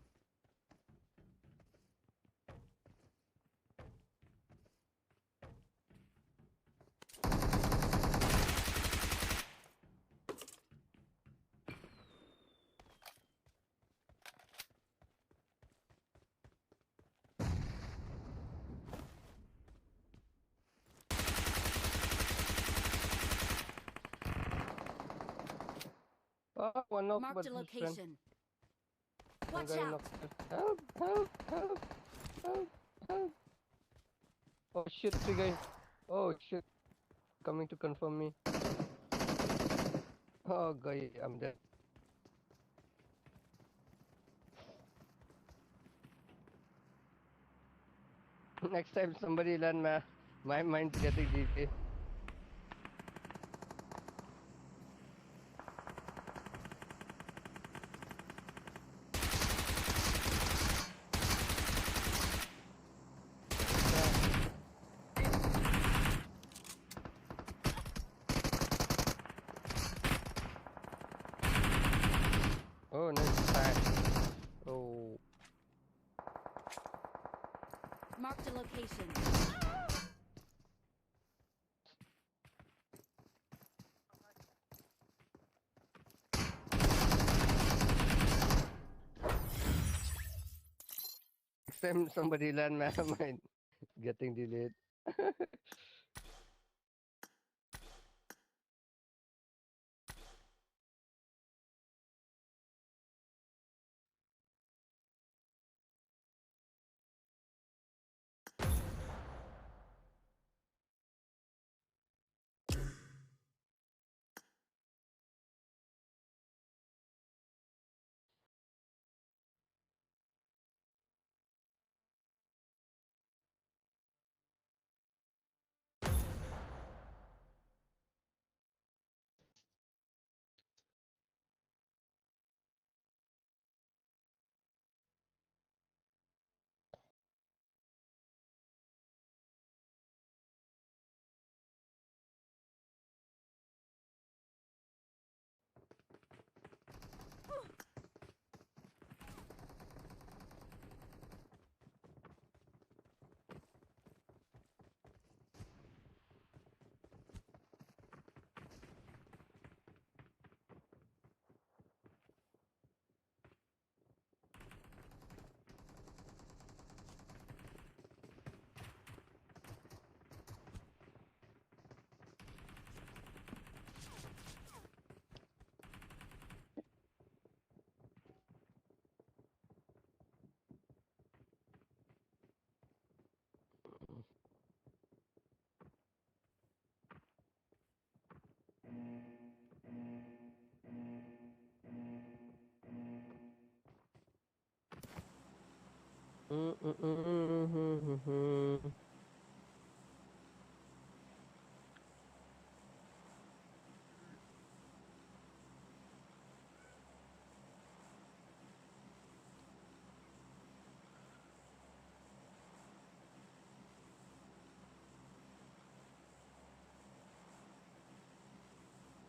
Ah, one knock, but he's friend. Marked a location. One guy knocked. Help, help, help, help, help. Oh shit, three guys. Oh shit. Coming to confirm me. Oh, guy, I'm dead. Next time somebody learn my, my mind's getting D P. Oh, nice fire. Oh. Marked a location. Next time somebody learn my mind. Getting delayed.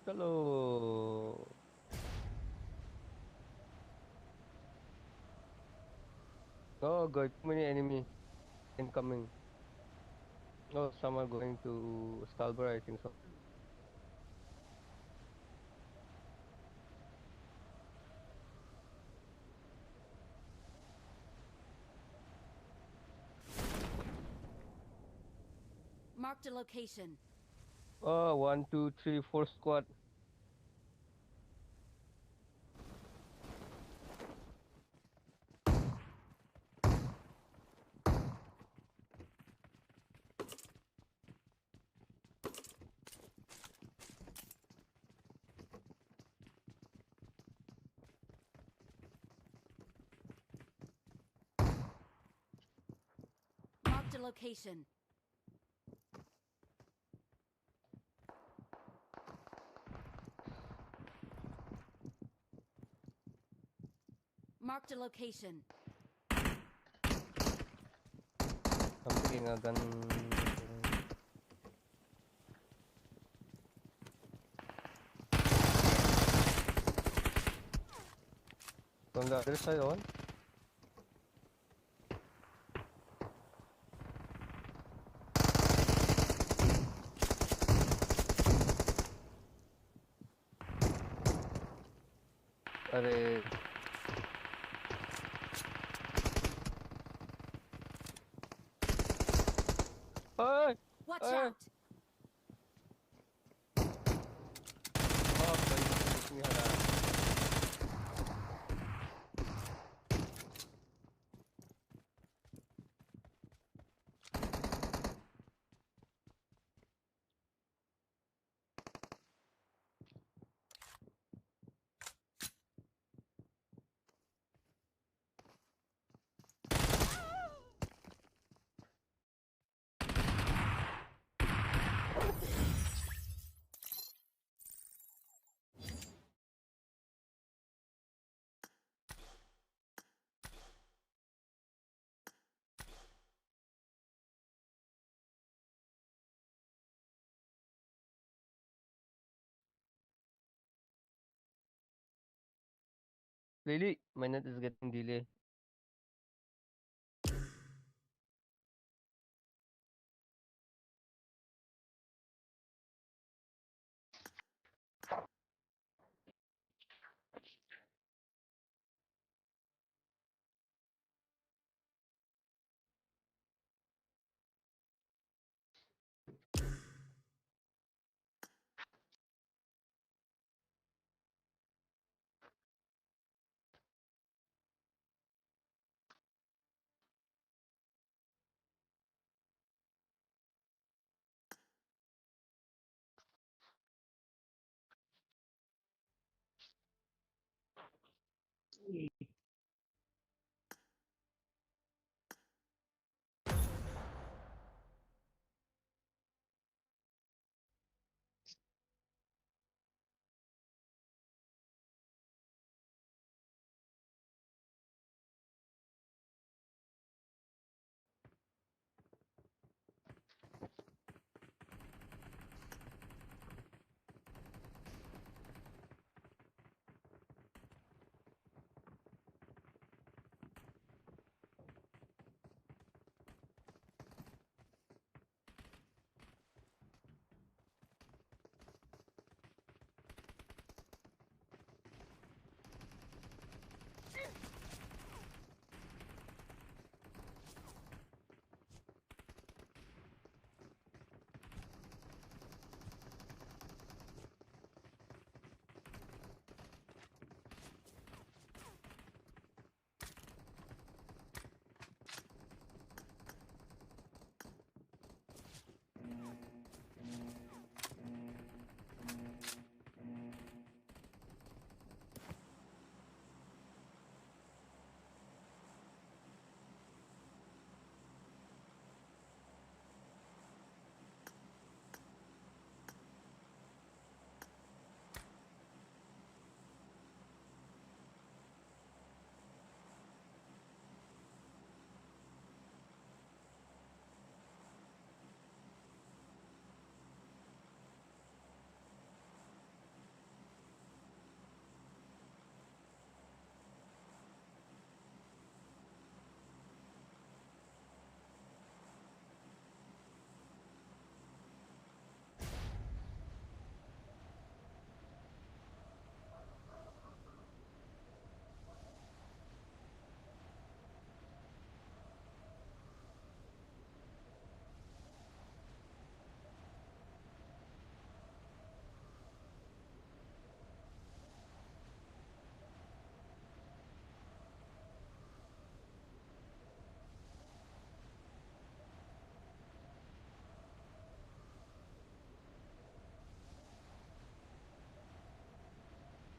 Hello. Oh, God, too many enemy incoming. Oh, some are going to Scarborough, I think so. Marked a location. Oh, one, two, three, four squad. Marked a location. Marked a location. I'm picking a gun. On the other side, one. अरे। ओए, Watch ओए। Out! बहुत सही, इसमें हरा। Really, my net is getting delay.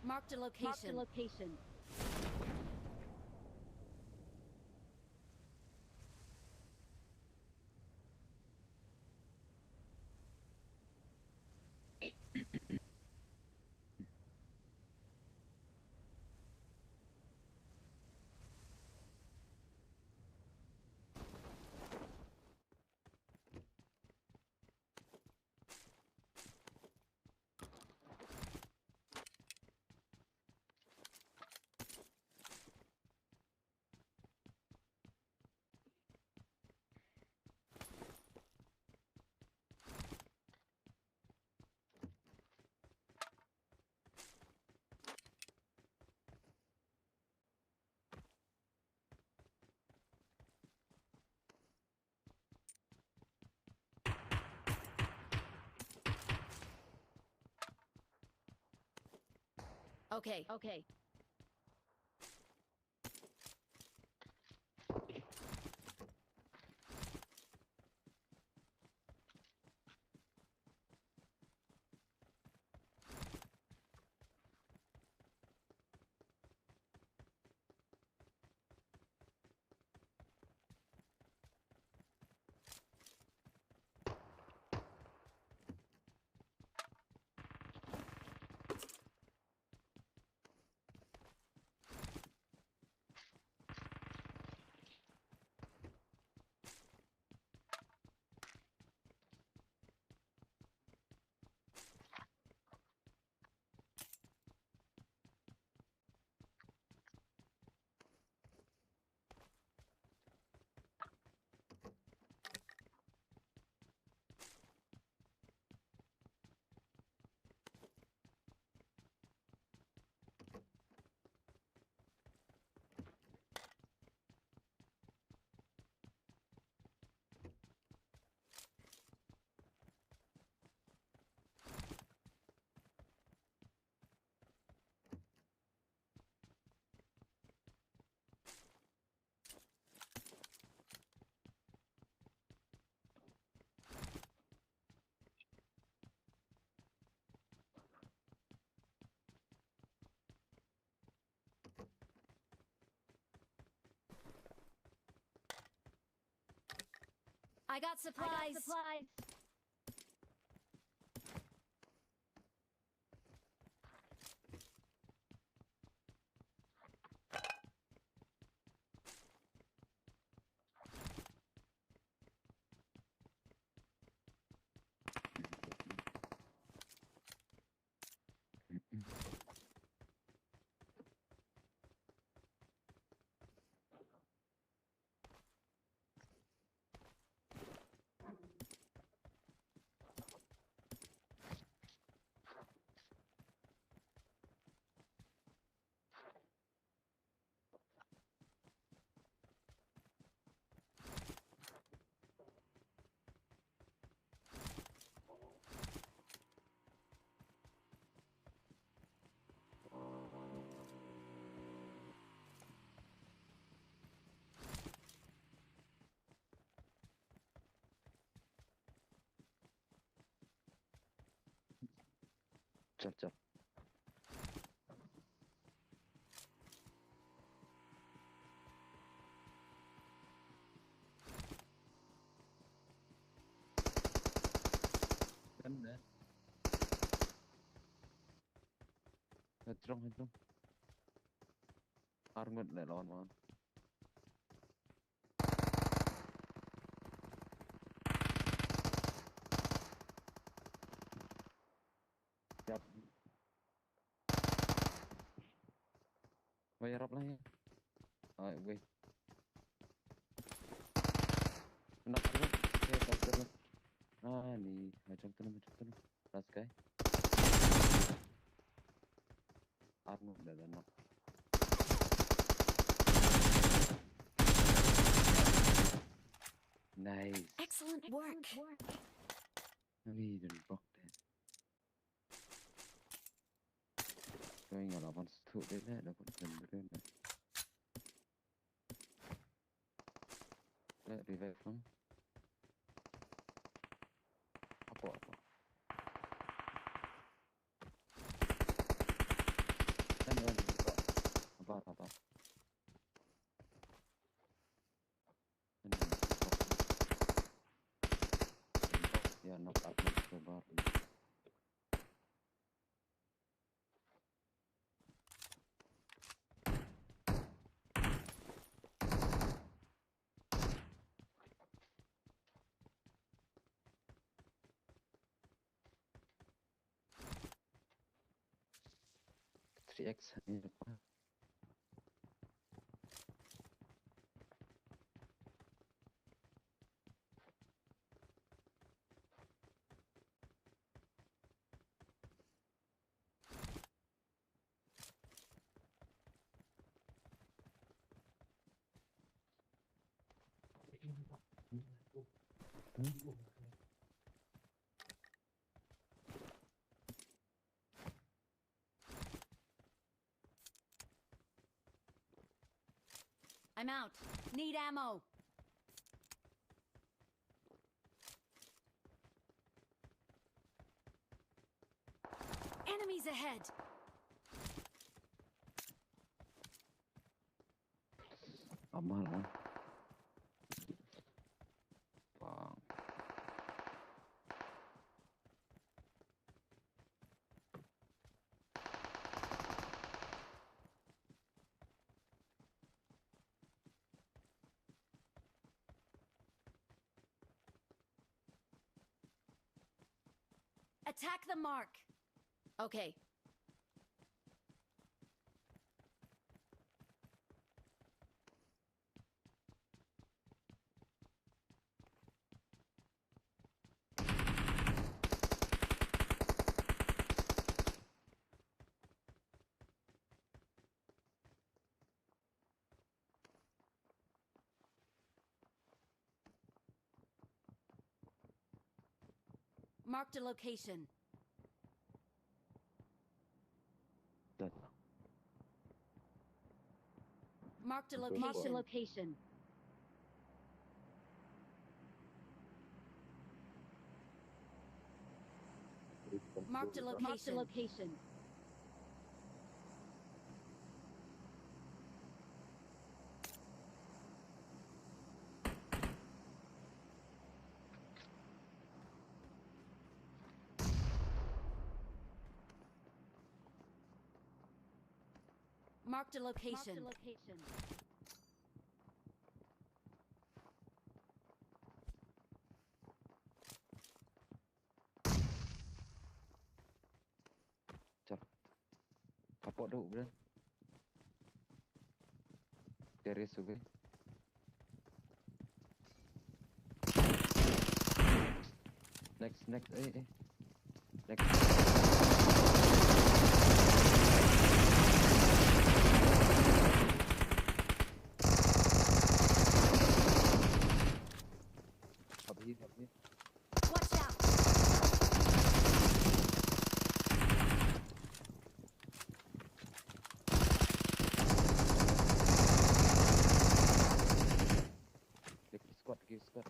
Marked a location. Marked a location. Okay, okay. I got supplies. I got supplies. Chal, chal. Kan da. Hajrong, hajrong. Arngut le lawan wan. Yap. Wei, rap lah ya. Ai, wei. Nak tu. Okey, tak ter. Ah, ni macam tu, macam tu. Last guy. Arno dah dah nak. Nice. Excellent work. Ni dan block deh. Kau ingat lawan satu deh lah, dapat benda. Leh, revive lang. Apa, apa? Kan dia ada apa? Apa, apa? Kan dia ada apa? Ya, knock out, knock out, knock out. Three X. I'm out. Need ammo. Enemies ahead. Amal, ah. Bang. Attack the mark. Okay. Marked a location. That. Marked a location. Marked a location. Marked a location. Marked a location. Marked a location. Marked a location. Chap. Kapok duk, bro. Terrace, okay. Next, next, eh, eh. Next. Up here, up here. Watch out! Lagi squad, lagi squad.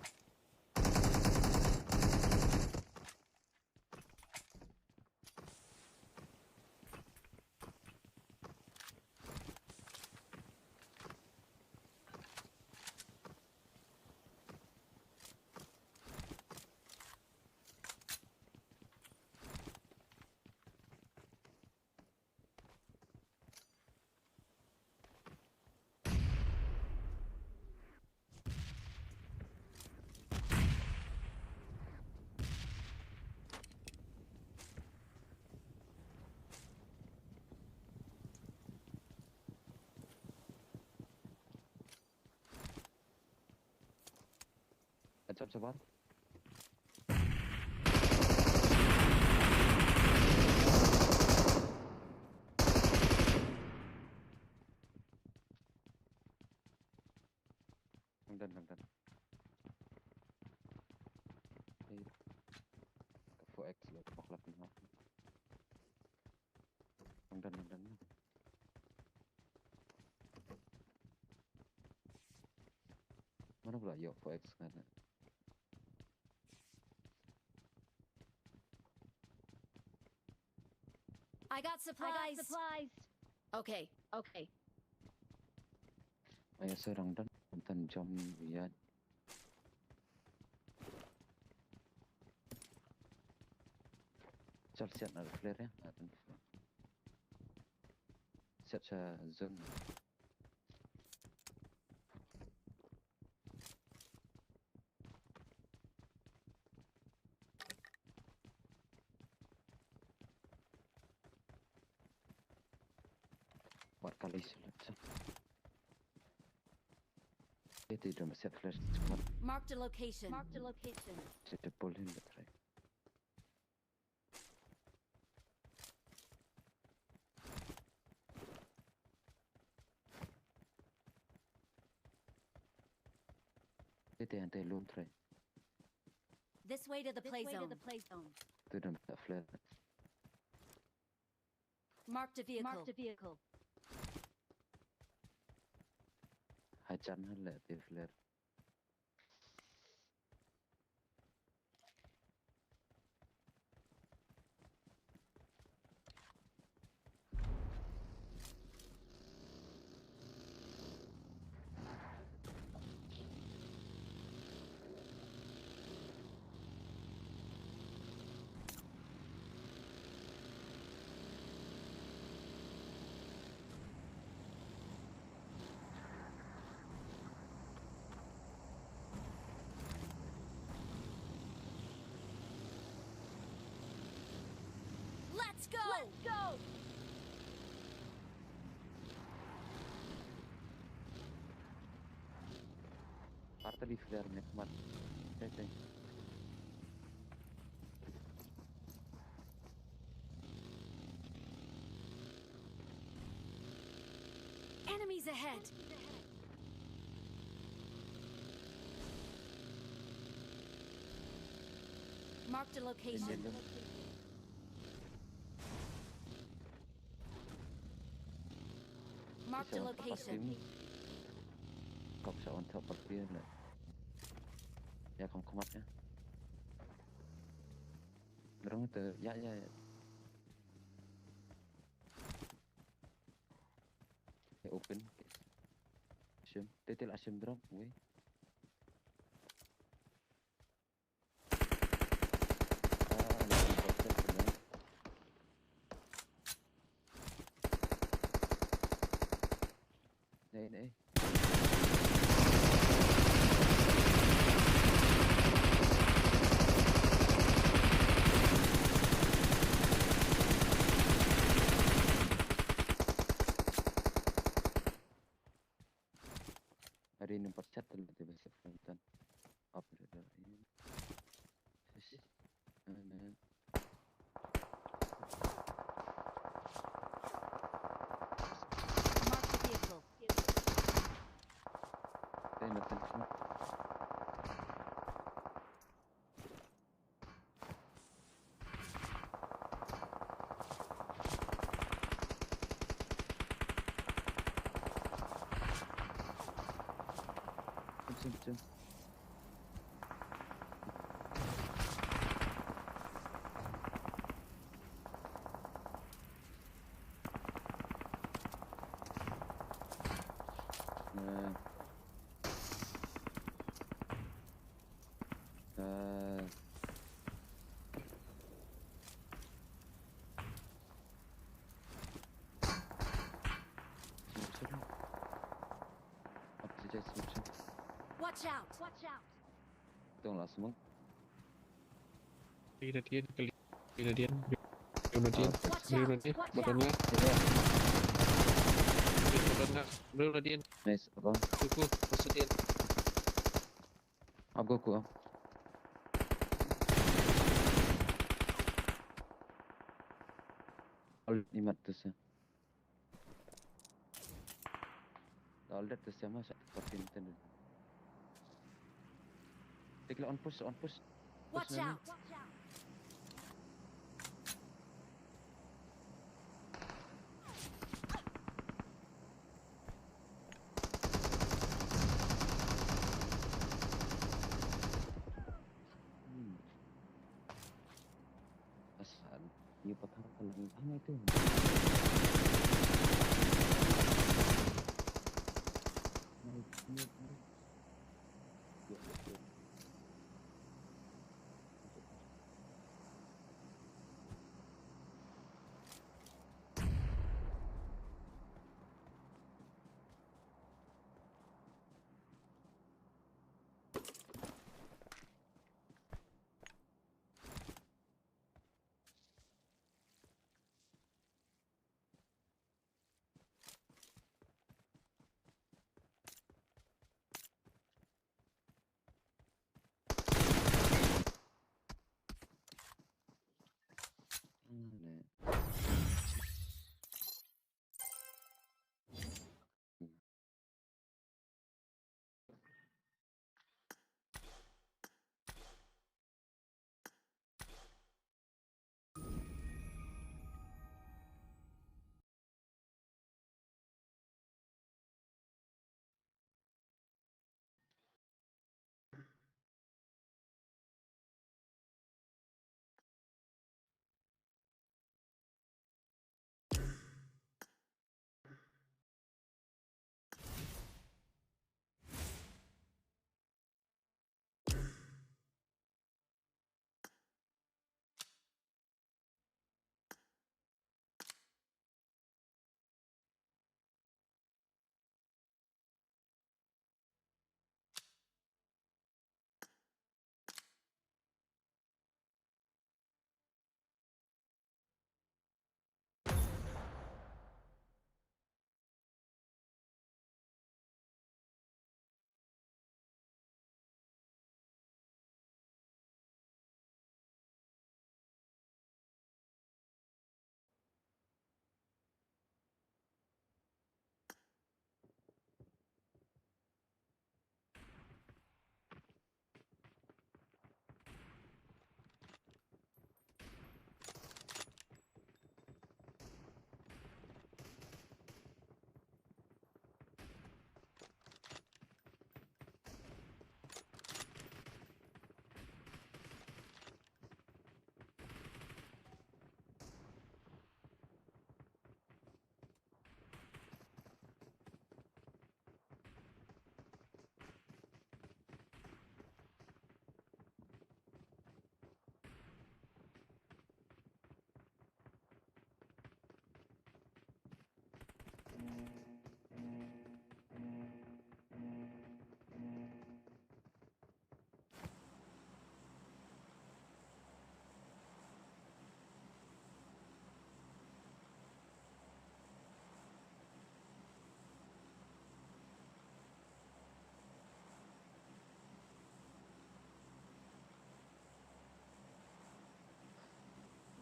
Achap, sabar. Nang dang, nang dang. Hey. Ka four X la bak la pynhap. Nang dang, nang dang. Mano pula ïoh four X nga na? I got supplies. I got supplies. Okay, okay. Aya, sa rang dan, dan jam ya. Chal siat na flare ya, na dan. Siat sa zone. Wat kali selat sa. Ito, ito, ma-set flash. Marked a location. Marked a location. Set the pull in the try. Ito, ito, lum try. This way to the play zone. This way to the play zone. Ito, ito, ma-set flare. Marked a vehicle. Marked a vehicle. Ajan hal le te flare. Let's go! Let's go! Arta di flare ne kmat. Tete. Enemies ahead! Marked a location. Marked a location. Kok sa on top of you le. Ya, kom kmat ya. Drone te, ya, ya, ya. Ya, open. Shim. Tete la shim drop, wei. Ah, lagi bocor semua. Naik, naik. Hari ni empat chat tu lebih besar. Up, up, up. Yes. And then Mark the vehicle. Then nothing. Jump, jump, jump. Nah. Ah. Smoke sini. Apa saja smoke sini. Watch out! Watch out! Tung lah smoke. Kali dah dia, kali dah dia. Dia dah dia. Ah, okay. Watch out! Dia dah dia. Watch out! Button lah. Dia button lah. Dia button lah. Nice, apa? Kuku, masuk dia. Aku, aku, ah. All imat tu sah. All that tu sah mah sah patin tu. Take on push, on push. Watch out! Hmm. Asal, you patah ka lang hang itu. Nice, nice, nice.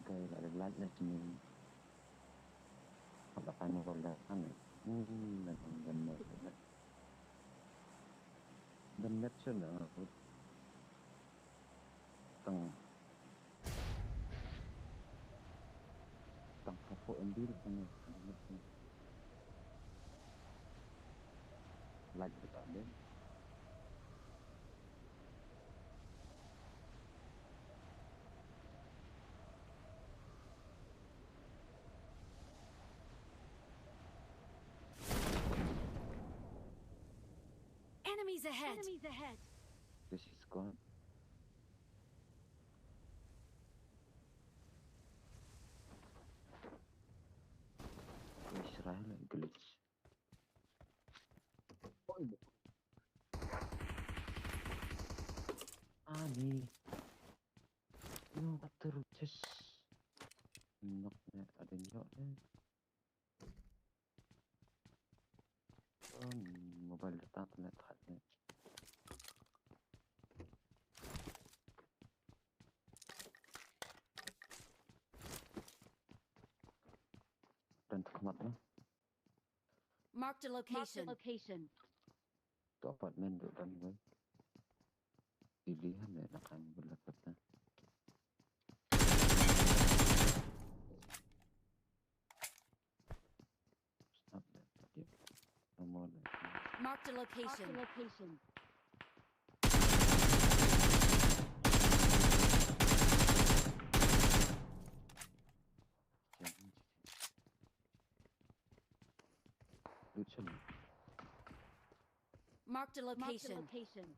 Kei la dep lait na sini. Hap la kai mobile da kan. Hmm, na kan gan na. Gan net sel na ngut. Tang. Tang kapo M B la kan. Lait da kan. Enemies ahead. Enemies ahead. This is gone. Israel glitch. Ani. Yung katur just nok ne adin yok ne. Mobile data internet khat ne. Dan khmat ne. Marked a location. Marked a location. To apartment do dan gue. Pilih ne na kan berlakat ne. Stop that. Marked a location. Marked a location. Marked a location. Marked a location.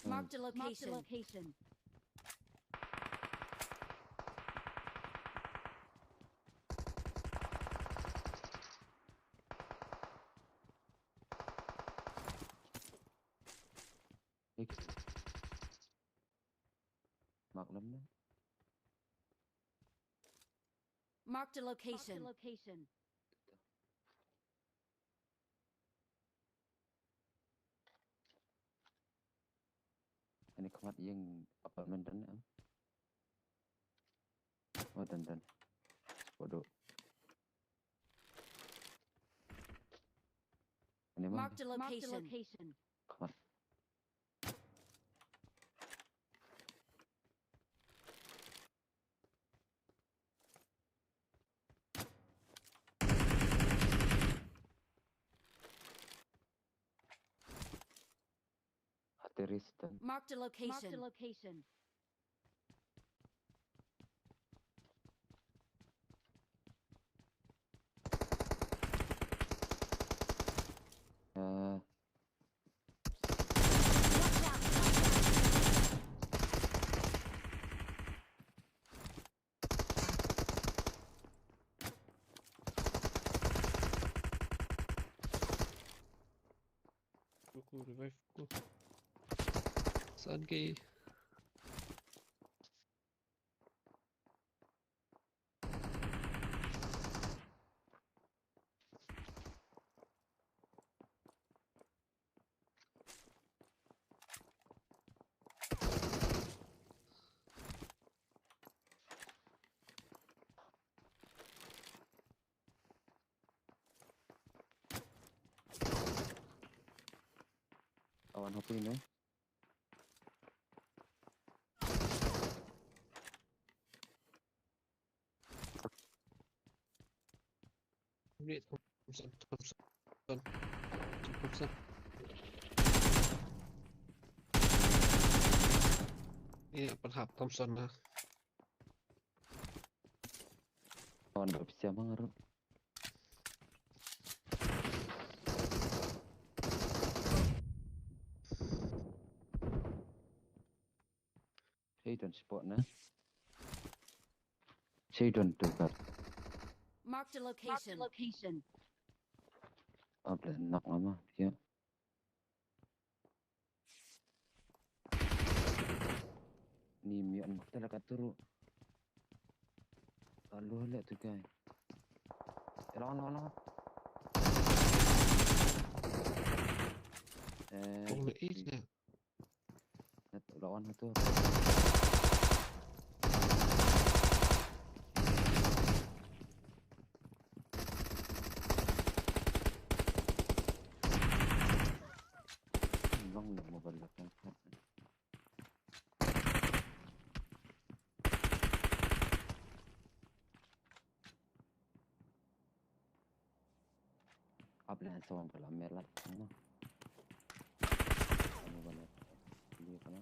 Marked a location. Marked a location. Mark lem ne. Marked a location. Marked a location. Ani khmat ïing apartment dan ne. Oh, dan dan. Waduh. Ani ma. Marked a location. Khmat. Hateristan. Marked a location. Marked a location. Ah. Watch out! Ruku, revive ku. San ki. Awan happy ne. Ni Thompson, Thompson. Thompson. Ïa, pynhap Thompson na. Wan ba pisa mangar. Hey, don't spot na. Hey, don't do that. Marked a location. Marked a location. Ap le nak lama, ya. Ni mi an kata la katuru. Alu le tu kai. Elong, elong, elong. Eh, oh, le is ya. Nat lawan tu. Long na mobile la kan. Ap le han sa wan pala mer la. Ano? Ano ba na? Hindi pa na.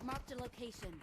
Marked a location.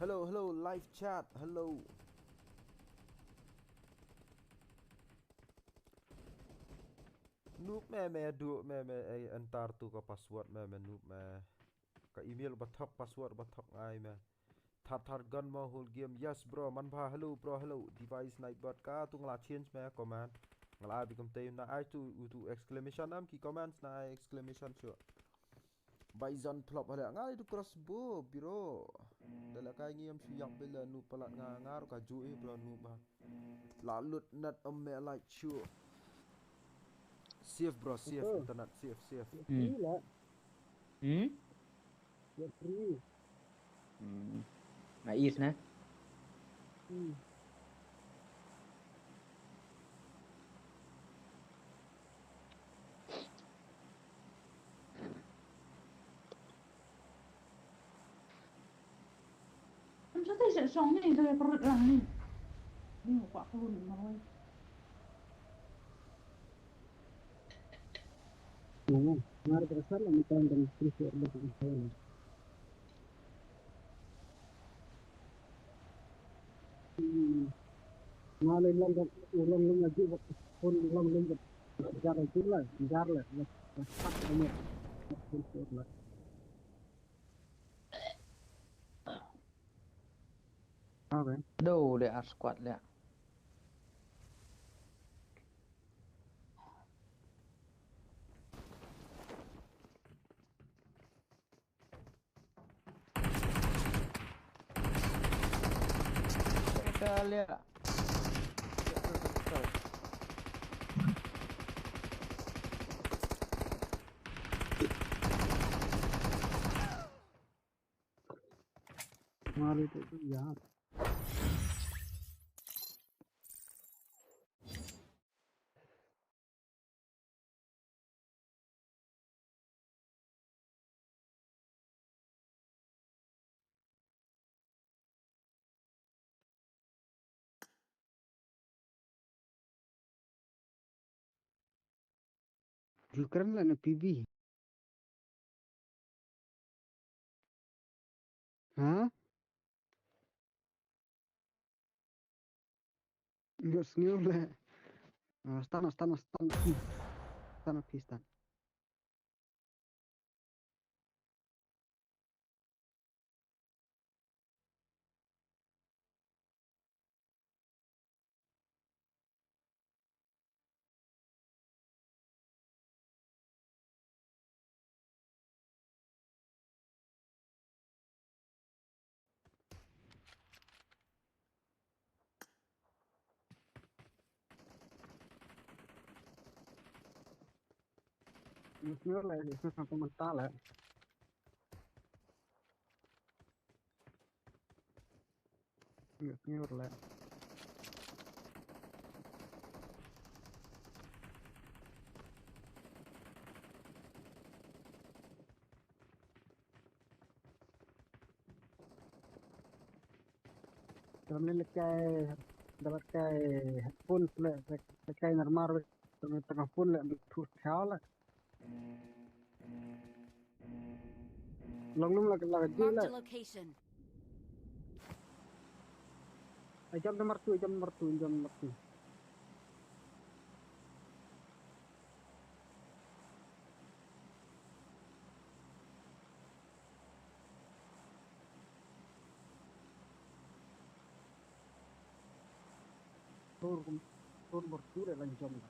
Hello, hello, live chat, hello. Noob me, me duh me, me, eh, enter tu ka password me, me noob me. Ka email ba thok, password ba thok ngai me. Thar thar gun mo whole game. Yes bro, man ba hello bro, hello. Device Nightbot ka tu nga la change me comment. Nga la ai bi kam te na ai tu, u tu exclamation am ki comments na ai exclamation shuh. Bison flop hala ngai tu crossbow bro. Da la kai ngi am shu yak bela noob palat nga nga ruh ka ju eh bro noob ba. La lut nat am me light shuh. Safe bro, safe, internet safe, safe. Hmm. Hmm? Hmm. Na is na. Hmm. Am sa te sa song ni, sa perut lang ni. Ni ko ko ni maroi. Ngar berasal lang ni kan dan sisi ada. Hmm. Ngalai lang kan ulang lang aja buat pun ulang lang buat jar aja lah, jar lah. Sat amat. Pun pun lah. Okay. Dau le ar squad le. Italia. Mari tu ya. Ukraine la na P B. Ha? Nggak senyum lah. Ah, stun, stun, stun. Stun, stun. Isn't it like, isn't it something like that? Isn't it like Tram le kai, da kai headphone le, le kai normal, tram tengah phone le tu thiau le. Long lum la la ji le. Marked a location. Ai jam nomor tu, jam nomor tu, jam nomor tu. Tur, tur bertur ya lanjong.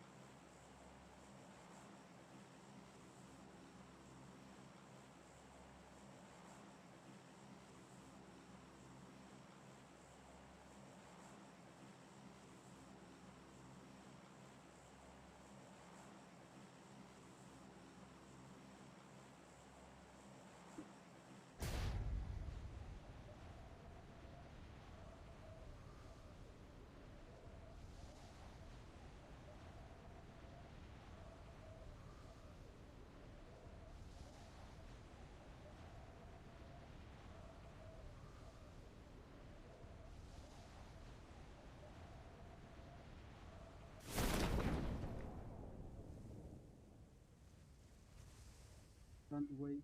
Run away.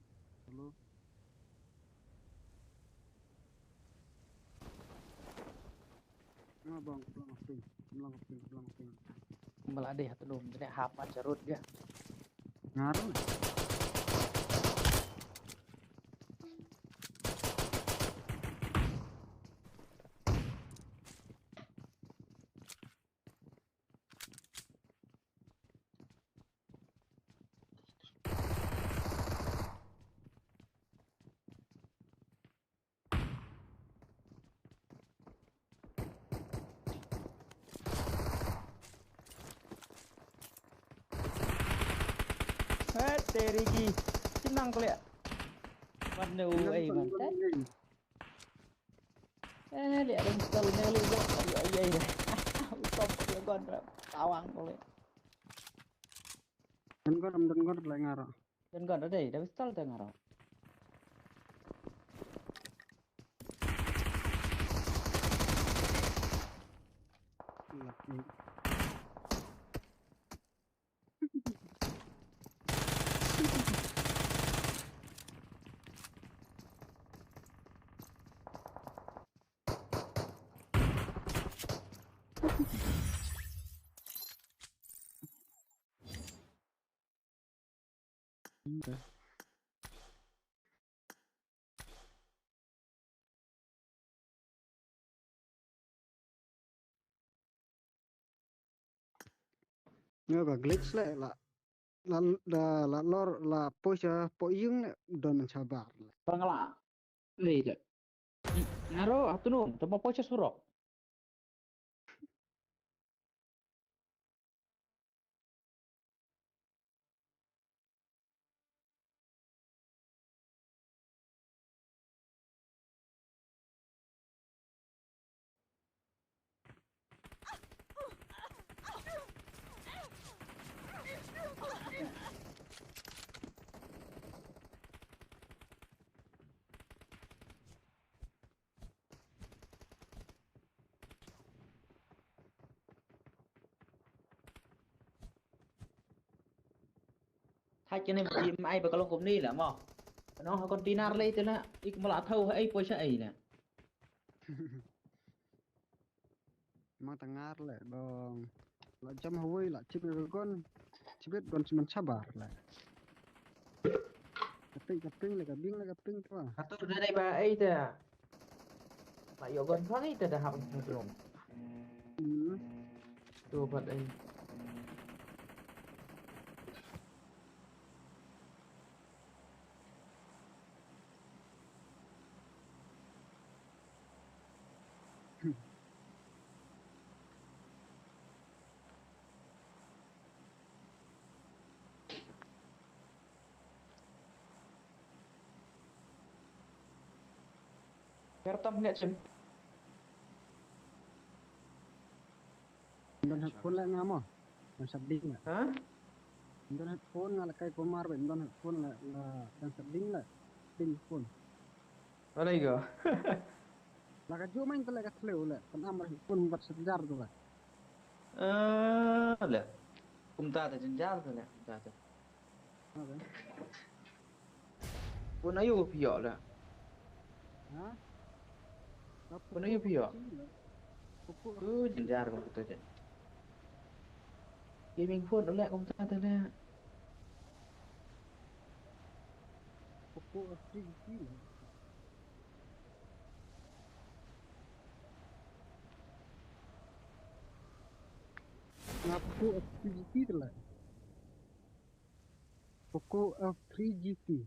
Hello. Bang, bang, bang, bang, bang. Kumba la dei ha tnum, dei hap mat jarut dia. Nga ruh. Hei, terigi. Shim nang ko leh. Wat ne u ei man. Eh, leh ring tol ne leh. Ai, ai, ai. U top leh gon ra. Tawang ko leh. Don gon, don gon leh nga ruh. Don gon dei, da pistol da nga ruh. Lucky. Nga ba glitch leh la, la, la, la lor, la poi sha poi ïing leh don man shabar leh. Bangla. Leh leh. Nga ruh, atu nun, tama poi sha surok. Thait kane ba jim ai ba ka long kumne la mo. Ka nong ha container lei te la, ik ma la thau ha ei poi sha ei la. Mang ta ngar leh bong. La jam hawei la chip ka gon. Chibit gon siman chabar leh. Ka ping, ka ping leh, ka bing leh, ka ping tu ah. Hatur da dei ba ei ta. La ïoh gon pang ei ta da hap ka drone. Hmm. Tu pat ei. Ker tam ne chim. Don headphone la nga mo. Don sap ding la. Ha? Don headphone nga la kai kumar ben don headphone la, la don sap ding la. Ding phone. Alai go. La ka ju main tele ka tele ule. Kan amar headphone bat sejar tu la. Ah, le. Kumta ta jenjar tu le. Kumta ta. Phone ayu phi ïoh la. Ha? Phone ayu phi ïoh. Poco. Tu jenjar kum tu je. Gaming phone ule kum ta ta le. Poco F three G T la. Nga Poco F three G T tu la. Poco F three G T.